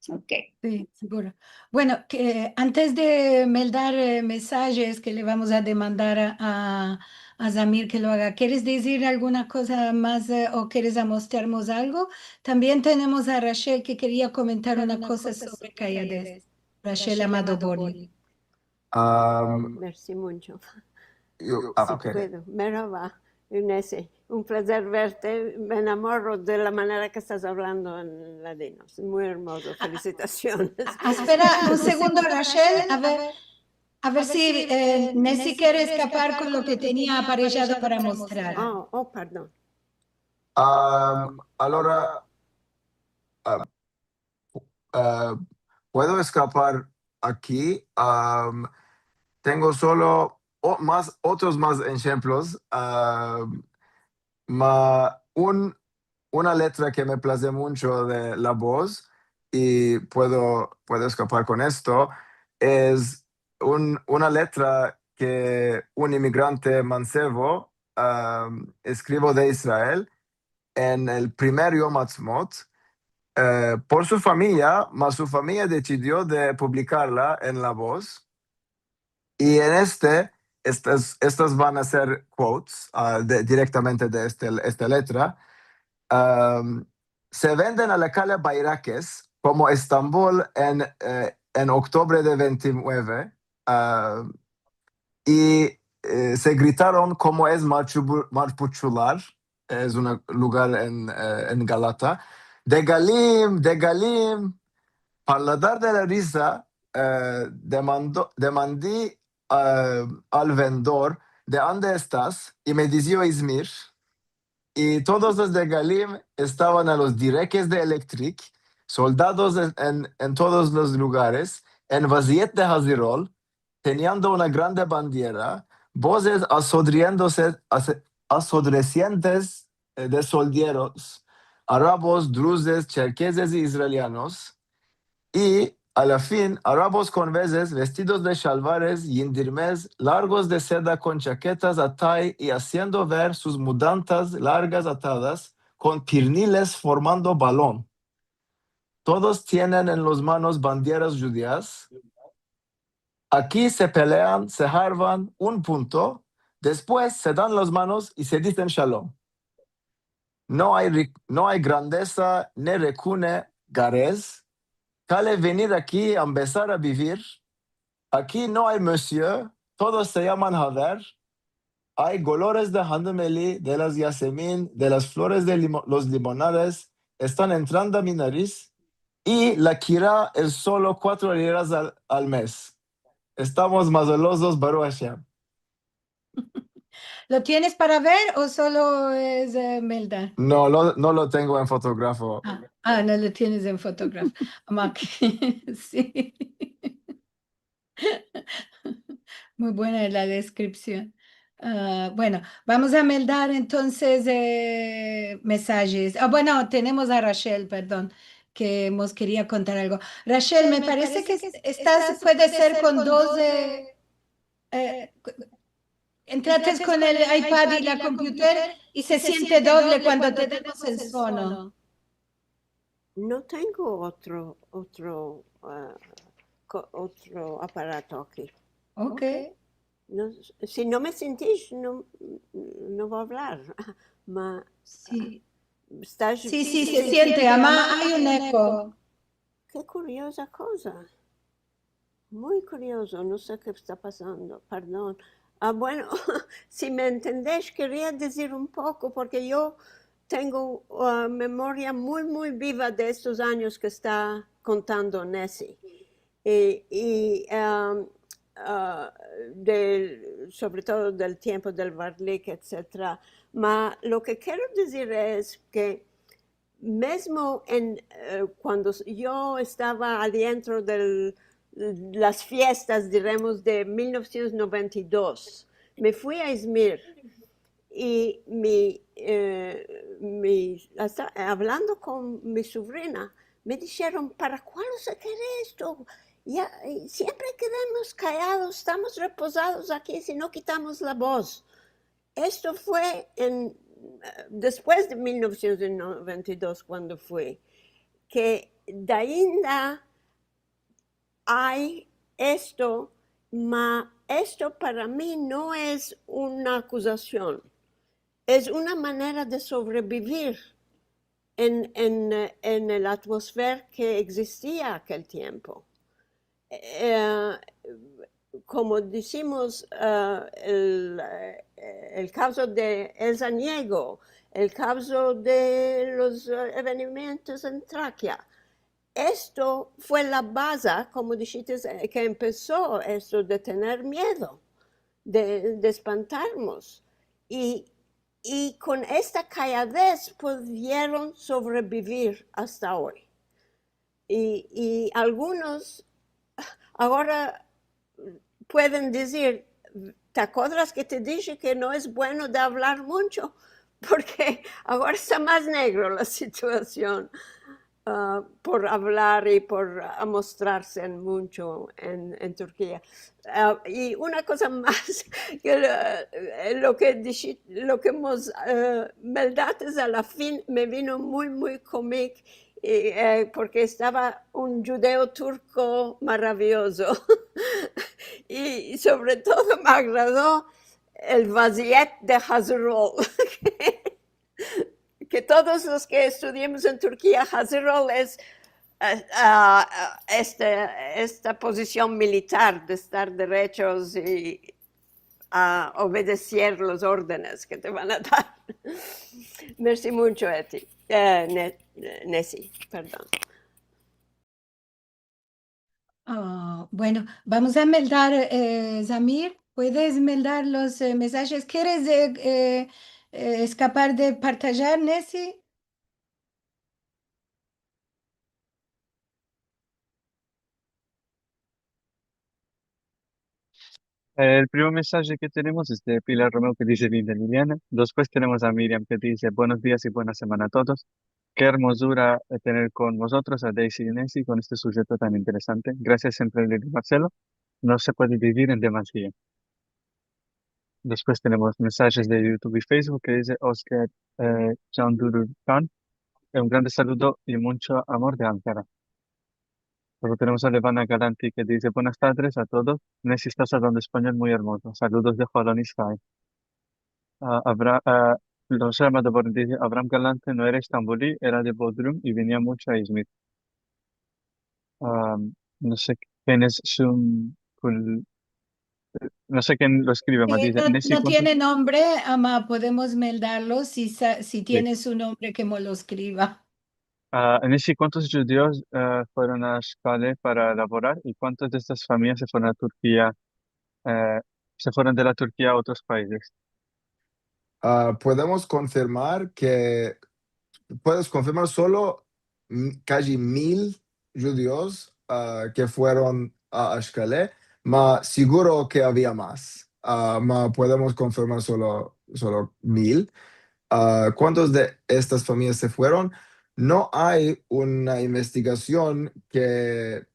Ok. Si, seguro. Bueno, ke antes de meldar, eh, mesajes ke le vamos a demandar a, a, a Zamir ke lo aga, keres dizir alguna koza mas, eh, o keres amostrarmos algo? Tambien tenemos a Rachel ke keria komentar una koza sovre Kayades. Rachel Amado Borja. Am, mersi muncho. Yo, ah, si puedo. Merhaba, Eunice. Un plazer verte. Me enamoro de la manera ke estas avlando en ladino. Es muy ermozo. Felisitasiones. Espera un segundo, Rachel. A ver, a ver si, eh, Nessi kere eskapar kon lo ke tenia aparejado para mostrar. Oh, oh, pardon. Am, alora, am, eh, puedo eskapar aki. Am, tengo solo o-, mas, otros mas enshemplos. Am, ma un, una letra ke me plaze muncho de La Voz, i puedo, puedo eskapar kon esto, es un, una letra ke un imigrante mansevo, am, eskrivo de Israel, en el primer Yom Ha'atzmaut, eh, por su famiya, mas su famiya desidio de publikarla en La Voz. I en este, estas, estas van a ser quotes, ah, de, direktamente de este, esta letra. Am, se venden a la kale bayrakes komo Estambol en, eh, en oktubre de vente i nueve, ah, i, eh, se gritaron komo es Marpuchular, es un lugar en, eh, en Galata, "Degalim, degalim." Para ladar de la riza, eh, demando, demandi, eh, al vendor, "De ande estas?" I me dizio, "Izmir." I todos los degalim estavan a los direkes de elektrik, soldados en, en, en todos los lugares, en vaziyet de hazirol, teniendo una grande bandiera, vozes asodriendose, ase-, asodresientes, eh, de soldieros, arabos, druzes, cherkezes i israelianos, i, a la fin, arabos kon vezes vestidos de shalvares, yindirmes largos de seda kon chaketas atay i aziendo ver sus mudantas largas atadas kon pirniles formando balon. Todos tienen en los manos bandieras djudias. Aki se pelean, se harvan un punto, despues se dan las manos i se dizen shalom. No ay ri-, no ay grandesa ne rekune garez. Kale venir aki a empesar a bivir. Aki no ay monsieur, todos se yaman haver. Ay golores de handemeli, de las yasemin, de las flores de limo-, los limonares, estan entrando a mi nariz, i la kira es solo kuatro liras al, al mes. Estamos mazalozos, Baruch Hashem. ¿Lo tienes para ver o solo es, eh, meldar? No, lo, no lo tengo en fotógrafo. Ah, ah, no lo tienes en fotógrafo. Ama ke, si. Muy buena la deskripsion. Ah, bueno, vamos a meldar entonces, eh, mesajes. Ah, bueno, tenemos a Rachel, perdon, ke mos keria kontar algo. Rachel, me parese ke est-, estas, puede ser kon dos, eh, eh, entrates kon el iPad i la computer i se siente doble kuando tenemos el sono. No tengo otro, otro, ah, ko-, otro aparato aki. Ok. No, si no me sintis, no, no vo avlar. Ma, Si. Estas Si, si, se siente, ama ay un eko. Ke kurioza koza. Muy kuriozo, no se ke esta pasando, pardon. Ah, bueno, si me entendes, keria dizir un poko, porke yo tengo, ah, memoria muy, muy biva de estos anyos ke esta kontando Nesi. I, i, am, ah, del, sovre todo del tiempo del Varlik, etsetera. Ma lo ke kero dizir es ke mezmo en, eh, kuando s-, yo estava adientro del, las fiestas, diremos, de mil novesientos noventa i dos, me fui a Izmir i mi, eh, mi, asta, avlando kon mi sovrina, me disheron: "Para kualo se kere esto? Ya, eh, siempre kedamos kallados, estamos repozados aki si no kitamos la boz." Esto fue en, eh, despues de mil novesientos noventa i dos, kuando fui, ke de ainda ay esto, ma esto para mi no es una akuzasion, es una manera de sovrevivir en, en, eh, en el atmosfera ke egzistia akel tiempo. Eh, komo dizimos, eh, el, eh, el kavzo de El Zaniego, el kavzo de los, eh, evenimientos en Trakia. Esto fue la baza, komo dishites, eh, ke empeso esto de tener miedo, de, de espantarmos. I, i kon esta kalladez pudieron sovrevivir asta oy. I, i algunos agora pueden dizir: "Te akodras ke te dishe ke no es bueno de avlar muncho?" Porke agora esta mas negro la situasion, ah, por avlar i por amostrarse en muncho en, en Turkia. Ah, i una koza mas, ke lo, eh, lo ke dishi-, lo ke mos, eh, meldates a la fin me vino muy, muy komik, i, eh, porke estava un djudeo turko maraviyozo. I, i sovre todo me agrado el vaziyet de Hazirol. Ke todos los ke estudiemos en Turkia, Hazirol es, eh, ah, ah, este, esta pozision militar de estar derechos i a obedeser los ordenes ke te van a dar. Mersi muncho, Eti. Eh, Ne-, Nesi, pardon. Ah, bueno, vamos a meldar, eh, Zamir, puedes meldar los, eh, mesajes? Keres, eh, eh, eh, eskapar de partajar, Nesi? El primo mesaje ke tenemos es de Pilar Romeo, ke dize: "Linda Liliana". Despues tenemos a Miriam, ke dize: "Buenos dias i buena semana a todos. Ke ermozura, eh, tener kon vozotros a Daisy i Nesi kon este sujeto tan interesante. Grasias siempre a Lili i Marcelo. No se puede bivir en demasia". Despues tenemos mesajes de YouTube i Facebook ke dize Oscar, eh, Chandurkan. Un grande saludo i muncho amor de Ankara. Luego tenemos a Levana Galanti ke dize: "Buenas tardes a todos. Nesi, estas avlando espanyol muy ermozo. Saludos de Holon, Israel". Ah, Abra-, ah, Rosa Amador dize: "Abraham Galante no era estambulí, era de Bodrum i venia muncho a Izmir". Ah, no se ken es su, kul-, no se ken lo eskrive, ma dize, no, Nesi, no kuantos tiene nombre, ama podemos meldarlo si sa-, si tiene su nombre ke mo lo eskriva. Ah, Nesi, kuantos djudios, ah, fueron a Ashkale para lavorar i kuantas de estas famiyas se fueron a Turkia, eh, se fueron de la Turkia a otros paizes? Ah, podemos konfirmar ke, puedes konfirmar solo, mm, kaji mil djudios, ah, ke fueron a Ashkale, ma siguro ke avia mas. ah, ma podemos konfirmar solo, solo mil. Ah, kuantos de estas famiyas se fueron? No ay una investigasion ke,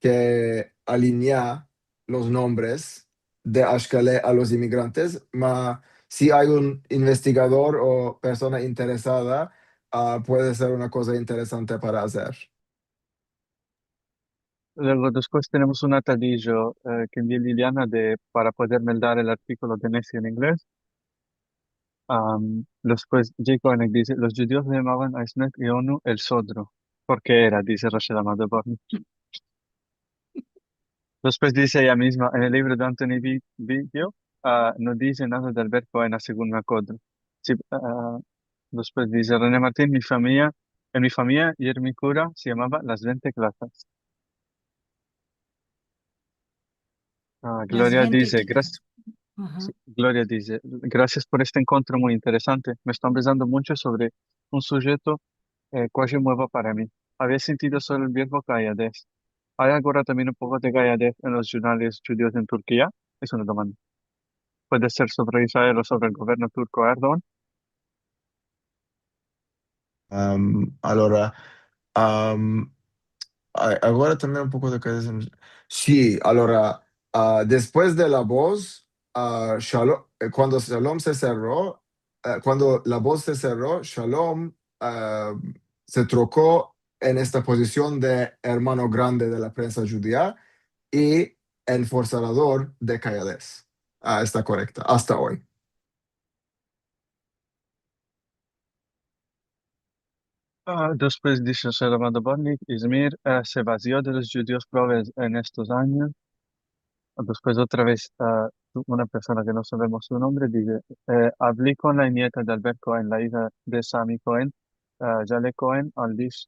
ke alinya los nombres de Ashkale a los imigrantes, ma si ay un investigador o persona interesada, ah, puede ser una koza interesante para azer. Luego, despues tenemos un atadijo, eh, ke envia Liliana de, para poder meldar el artikolo de Nessi en inglez. Am, despues, Jay Koenig dize, los djudios le yamavan a Ismet Yonu el sodro, porke era, dize Rachel Amado Bortnick. Despues dize eya mizma, en el livro de Anthony Bi-, Bigio, ah, no dize nada de Albert Cohen, a segun me akodro. Si, ah, despues dize René Martin, mi famiya, en mi famiya, i er mi kura se yamava Las Vente Klasas. Ah, Las Gloria Vente dize, Klasas. Gras-, Aha. Si, Gloria dize, "Grasias por este enkontro muy interesante. Me esto ambezando muncho sovre un sujeto, eh, kuaji muevo para mi. Avia sintido solo el verbo gayades. Ay agora tambien un poko de gayades en los jurnales djudios en Turkia?" Es una demanda. Puede ser sovre Israel o sovre el governo turko Erdogan. Am, alora, am, a-, agora tambien un poko de gayades en, si, alora, ah, despues de la boz, ah, Shalom, eh, kuando Shalom se serro, eh, kuando la boz se serro, Shalom, ah, se troko en esta pozision de ermano grande de la prensa djudia i enforsador de gayades. Ah, esta korekta, asta oy. Ah, despues dize Rachel Amado Bortnick, Izmir, eh, se vazio de los djudios prove en estos anyos. Despues otra vez, ah, una persona ke no savemos su nombre dize, eh, "Avli kon la nieta de Albert Cohen, la ija de Sami Cohen, ah, Jale Cohen Aldish,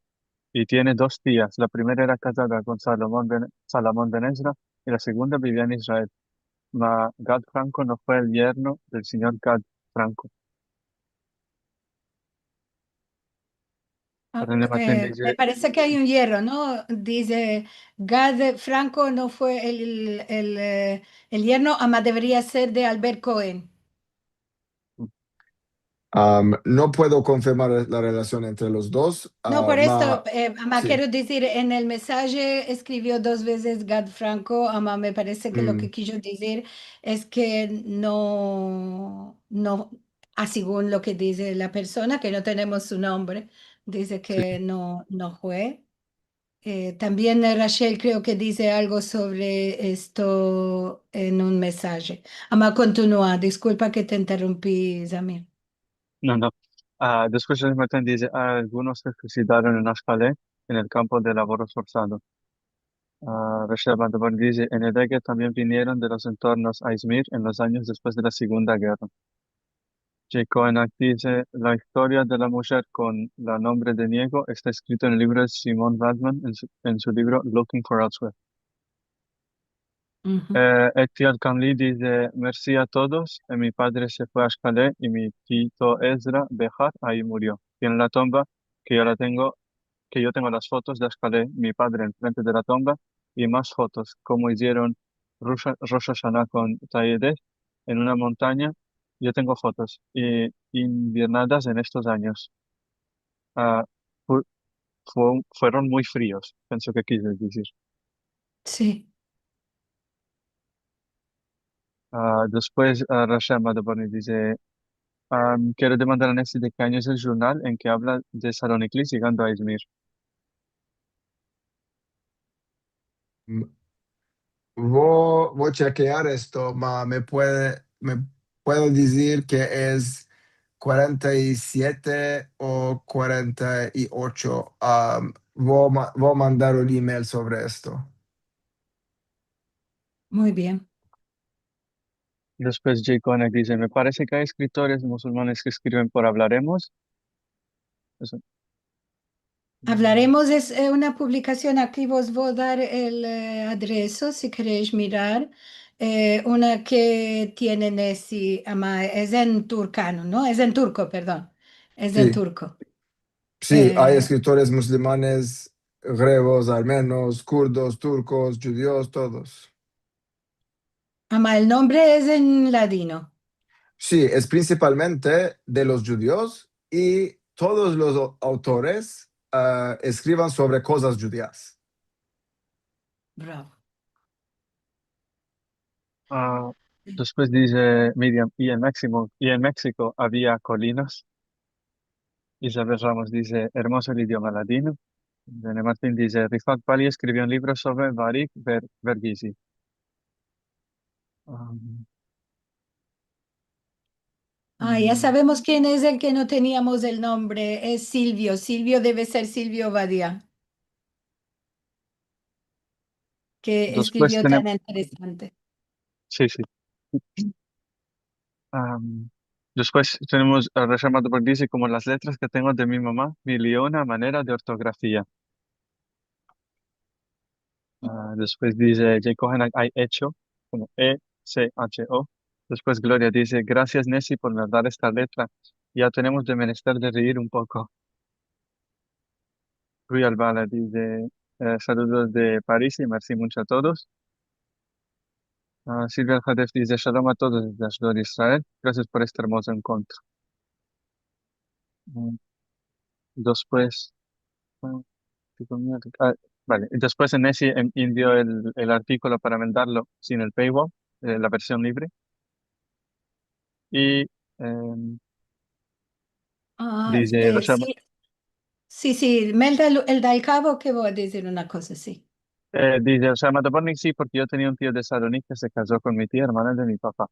i tiene dos tias. La primera era kazada kon Salomon ben, Salamon ben Ezra, i la segunda bivia en Israel. Ma Gad Franco no fue el yerno del sinyor Gad Franco." Ah, René Martin, eh, dize, me parese ke ay un yerro, no? Dize, Gad Franco no fue el, el, eh, el yerno, ama deveria ser de Albert Cohen. Am, no puedo konfirmar la relasion entre los dos. No, ah, por esto, ma, eh, ama si. Kero dizir, en el mensaje eskrivio dos vezes Gad Franco, ama me parese ke lo ke kijo dizir es ke no, no, a segun lo ke dize la persona, ke no tenemos su nombre, dize ke no, no fue. Eh, tambien, eh, Rachel kreo ke dize algo sovre esto en un mensaje. Ama kontinua, diskulpa ke te interrumpi, Zamir. No, no. Ah, despues René Martin dize, "Algunos se suisidaron en Ashkale, en el kampo de lavoros forsados." Ah, Rachel Amado Bortnick dize, "En el Negev tambien vinieron de los entornos a Izmir en los anyos despues de la Segunda Gerra." Jay Koenig dize, "La istoria de la mujer kon la nombre de Niego esta eskrito en el livro de Simon Waldman en su, en su livro Looking for Elsewhere." Eh, Etiel Kamli dize, "Mersi a todos, eh, mi padre se fue a Ashkale i mi tito Ezra Behar ayi murio. Tiene la tomba ke yo la tengo, ke yo tengo las fotos de Ashkale, mi padre enfrente de la tomba i mas fotos, komo izieron Rosh, Rosh Hashanah kon Tayedes en una montanya. Yo tengo fotos, eh, inviernadas en estos anyos. Ah, fu-, fu-, fueron muy frios", penso ke kijo dizir. Si. Ah, despues, ah, Rachel Amado Bortnick dize, am, "Kero demandar a Nessi de ke anyo es el jurnal en ke avla de Saloniklis yegando a Izmir." Mm, vo, vo chekear esto, ma me puede, me puedo dizir ke es kuarenta i siete o kuarenta i ocho. Am, vo ma-, vo mandar un email sovre esto. Muy bien. Despues Jay Koenig dize, "Me parese ke ay eskritores musulmanes ke eskriven por Avlaremos." Eso. Avlaremos es, eh, una publikasion, aki vos vo dar el, eh, adreso, si keresh mirar, eh, una ke tiene Nessi, ama, es en turkano, no? Es en turko, pardon. Es en turko. Si, ay, eh, eskritores musulmanes, gregos, armenos, kurdos, turkos, djudios, todos. Ama el nombre es en ladino. Si, es prinsipalmente de los djudios i todos los o-, autores, a, eskrivan sovre kozas djudias. Bravo. A, despues dize Miriam, i en Meksiko, i en Meksiko avia kolinas. Isabel Ramos dize, ermozo el idioma ladino. Irene Martin dize, Rifat Pali eskrivio un livro sovre Barik Ver-, Verghisi. Am, A, ya savemos ken es el ke no teniamos el nombre. Es Silvio. Silvio deve ser Silvio Badia, ke eskrivio tan interesante. Si, si. Am, despues tenemos, a, Rachel Matterberg dize, komo las letras ke tengo de mi mama, mi liona manera de ortografia. A, despues dize Jay Cohen, ay echo, komo E C H O. Despues Gloria dize, grasias, Nesi, por mandar esta letra. Ya tenemos de menester de reir un poko. Rui Albala dize, e, saludos de Paris i mersi muncho a todos. A, Silvia Aljadef dize, shalom a todos desde Ashdod, Israel. Grasias por este ermozo enkontro. Mm, despues, mm, digo, mierda. A, vale. Despues en Nesi en-, envio el, el artikolo para meldarlo sin el paywall, e, la version livre. I, em, a, dize, e, Rachel Ma- si. Si, si, melda el, el dal kavo ke vo a dizir una koza, si. E, dize, Rachel Matterberg, si, porke yo tenia un tio de Salonik ke se kazo kon mi tia, ermana de mi papa.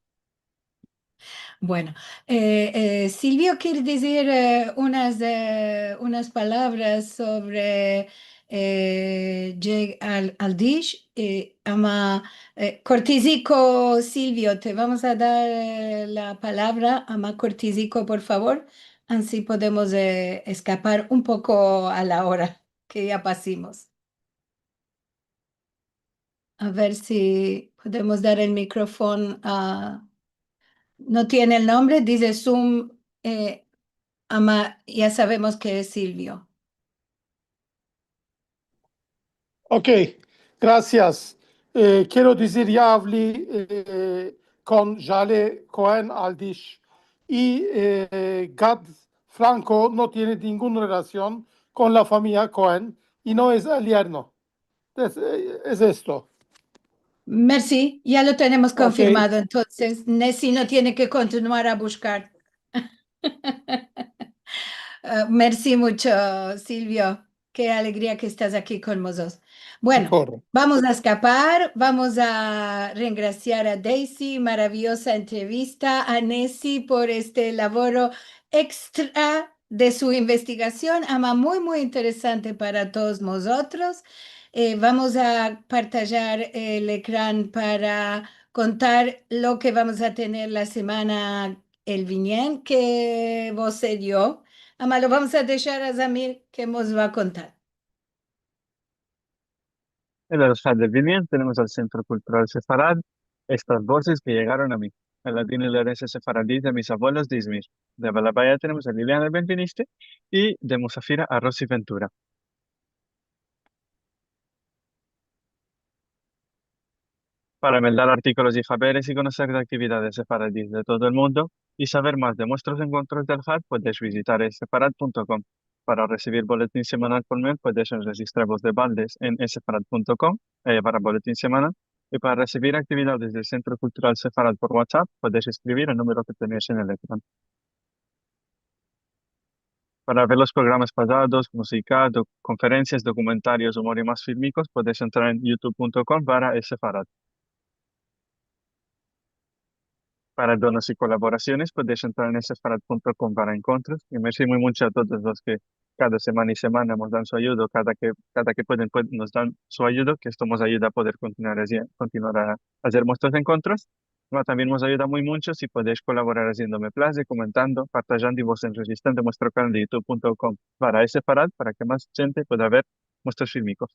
Bueno, e, e, Silvio kere dizir, e, unas, e, unas palavras sovre, e, Jay Al-, Aldish, e, ama, e, kortiziko, Silvio, te vamos a dar, e, la palavra, ama kortiziko, por favor, ansi podemos, e, eskapar un poko a la ora ke ya pasimos. A ver si podemos dar el mikrofon a, no tiene el nombre, dize Zoom, e, ama ya savemos ke es Silvio. Okey, grasias. E, kero dizir, ya avli, e, kon Jale Cohen Aldish i, e, Gad Franco no tiene ningun relasion kon la famiya Cohen i no es el yerno. Es, es esto. Mersi, ya lo tenemos konfirmado, entonses Nesi no tiene ke kontinuar a bushkar. E, mersi muncho, Silvio. Ke alegria ke estas aki kon mozotros. Bueno, vamos a eskapar, vamos a rengrasiar a Daisy, maraviyoza entrevista, a Nesi por este lavoro ekstra de su investigasion, ama muy, muy interesante para todos mozotros. E, vamos a partajar el ekran para kontar lo ke vamos a tener la semana el vinien, ke vo a ser yo, ama lo vamos a deshar a Zamir ke mos va a kontar. El alhad del vinien tenemos al Sentro Kultural Sefarad, estas vozes ke yegaron a mi. El ladino i la erensia sefaradi de mis avuelos de Izmir. De Balabaya tenemos a Liliana Benveniste i de musafira a Rosi Ventura. Para meldar artikolos i haberes i konoser de aktividades sefaradis de todo el mundo i saver mas de muestros enkontros del alhad, podesh vizitar esefarad punto com. Para resivir boletin semanal por mail, podesh rejistrar vos de baldes en esefarad punto com, e, barra boletin semanal. I para resivir aktividades del Sentro Kultural Sefarad por WhatsApp, podesh eskrivir el numero ke tenesh en el ekran. Para ver los programas pasados, muzika, do-, konferensias, dokumentarios, umor i mas filmikos, podesh entrar en youtube punto com barra esefarad. Para donos i kolaborasiones, podesh entrar en esefarad punto com barra enkontros. I mersi muy muncho a todos los ke kada semana i semana mos dan su ayudo, kada ke, kada ke pueden, pue-, mos dan su ayudo, ke esto mos ayuda a poder kontinuar azi-, kontinuar a azer muestros enkontros. Ama tambien mos ayuda muy muncho si podesh kolaborar aziendome plazer, komentando, partajando i vos enrejistrando en muestro kanal de youtube punto com barra esefarad para ke mas djente pueda ver muestros filmikos.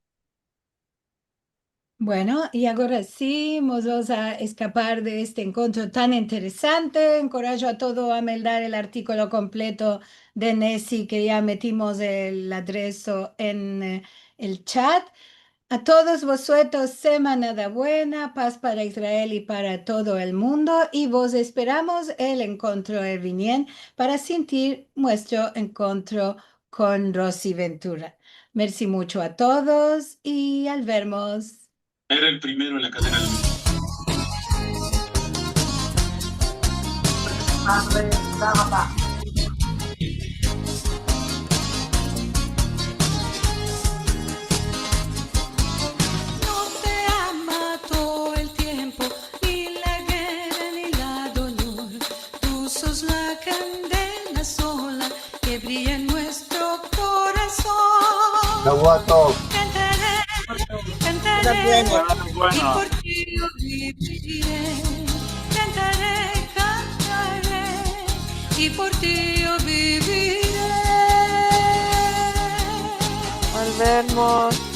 Bueno, i agora si mos vamos a eskapar de este enkontro tan interesante. Enkorajo a todo a meldar el artikolo kompleto de Nesi, ke ya metimos el adreso en, e, el chat. A todos vosuetros, semanada buena, paz para Israel i para todo el mundo, i vos esperamos el enkontro el vinien para sintir muestro enkontro kon Rosi Ventura. Mersi muncho a todos i al vermos. Era el primero en la cadena del mundo. No te ama todo el tiempo, ni la guerra ni la dolor. Tu sos la kandela sola ke briya en muestro korason. Shavua tov. Kantare, kantare, i por ti yo bivire. Kantare, kantare, i por ti yo bivire. Al vermos.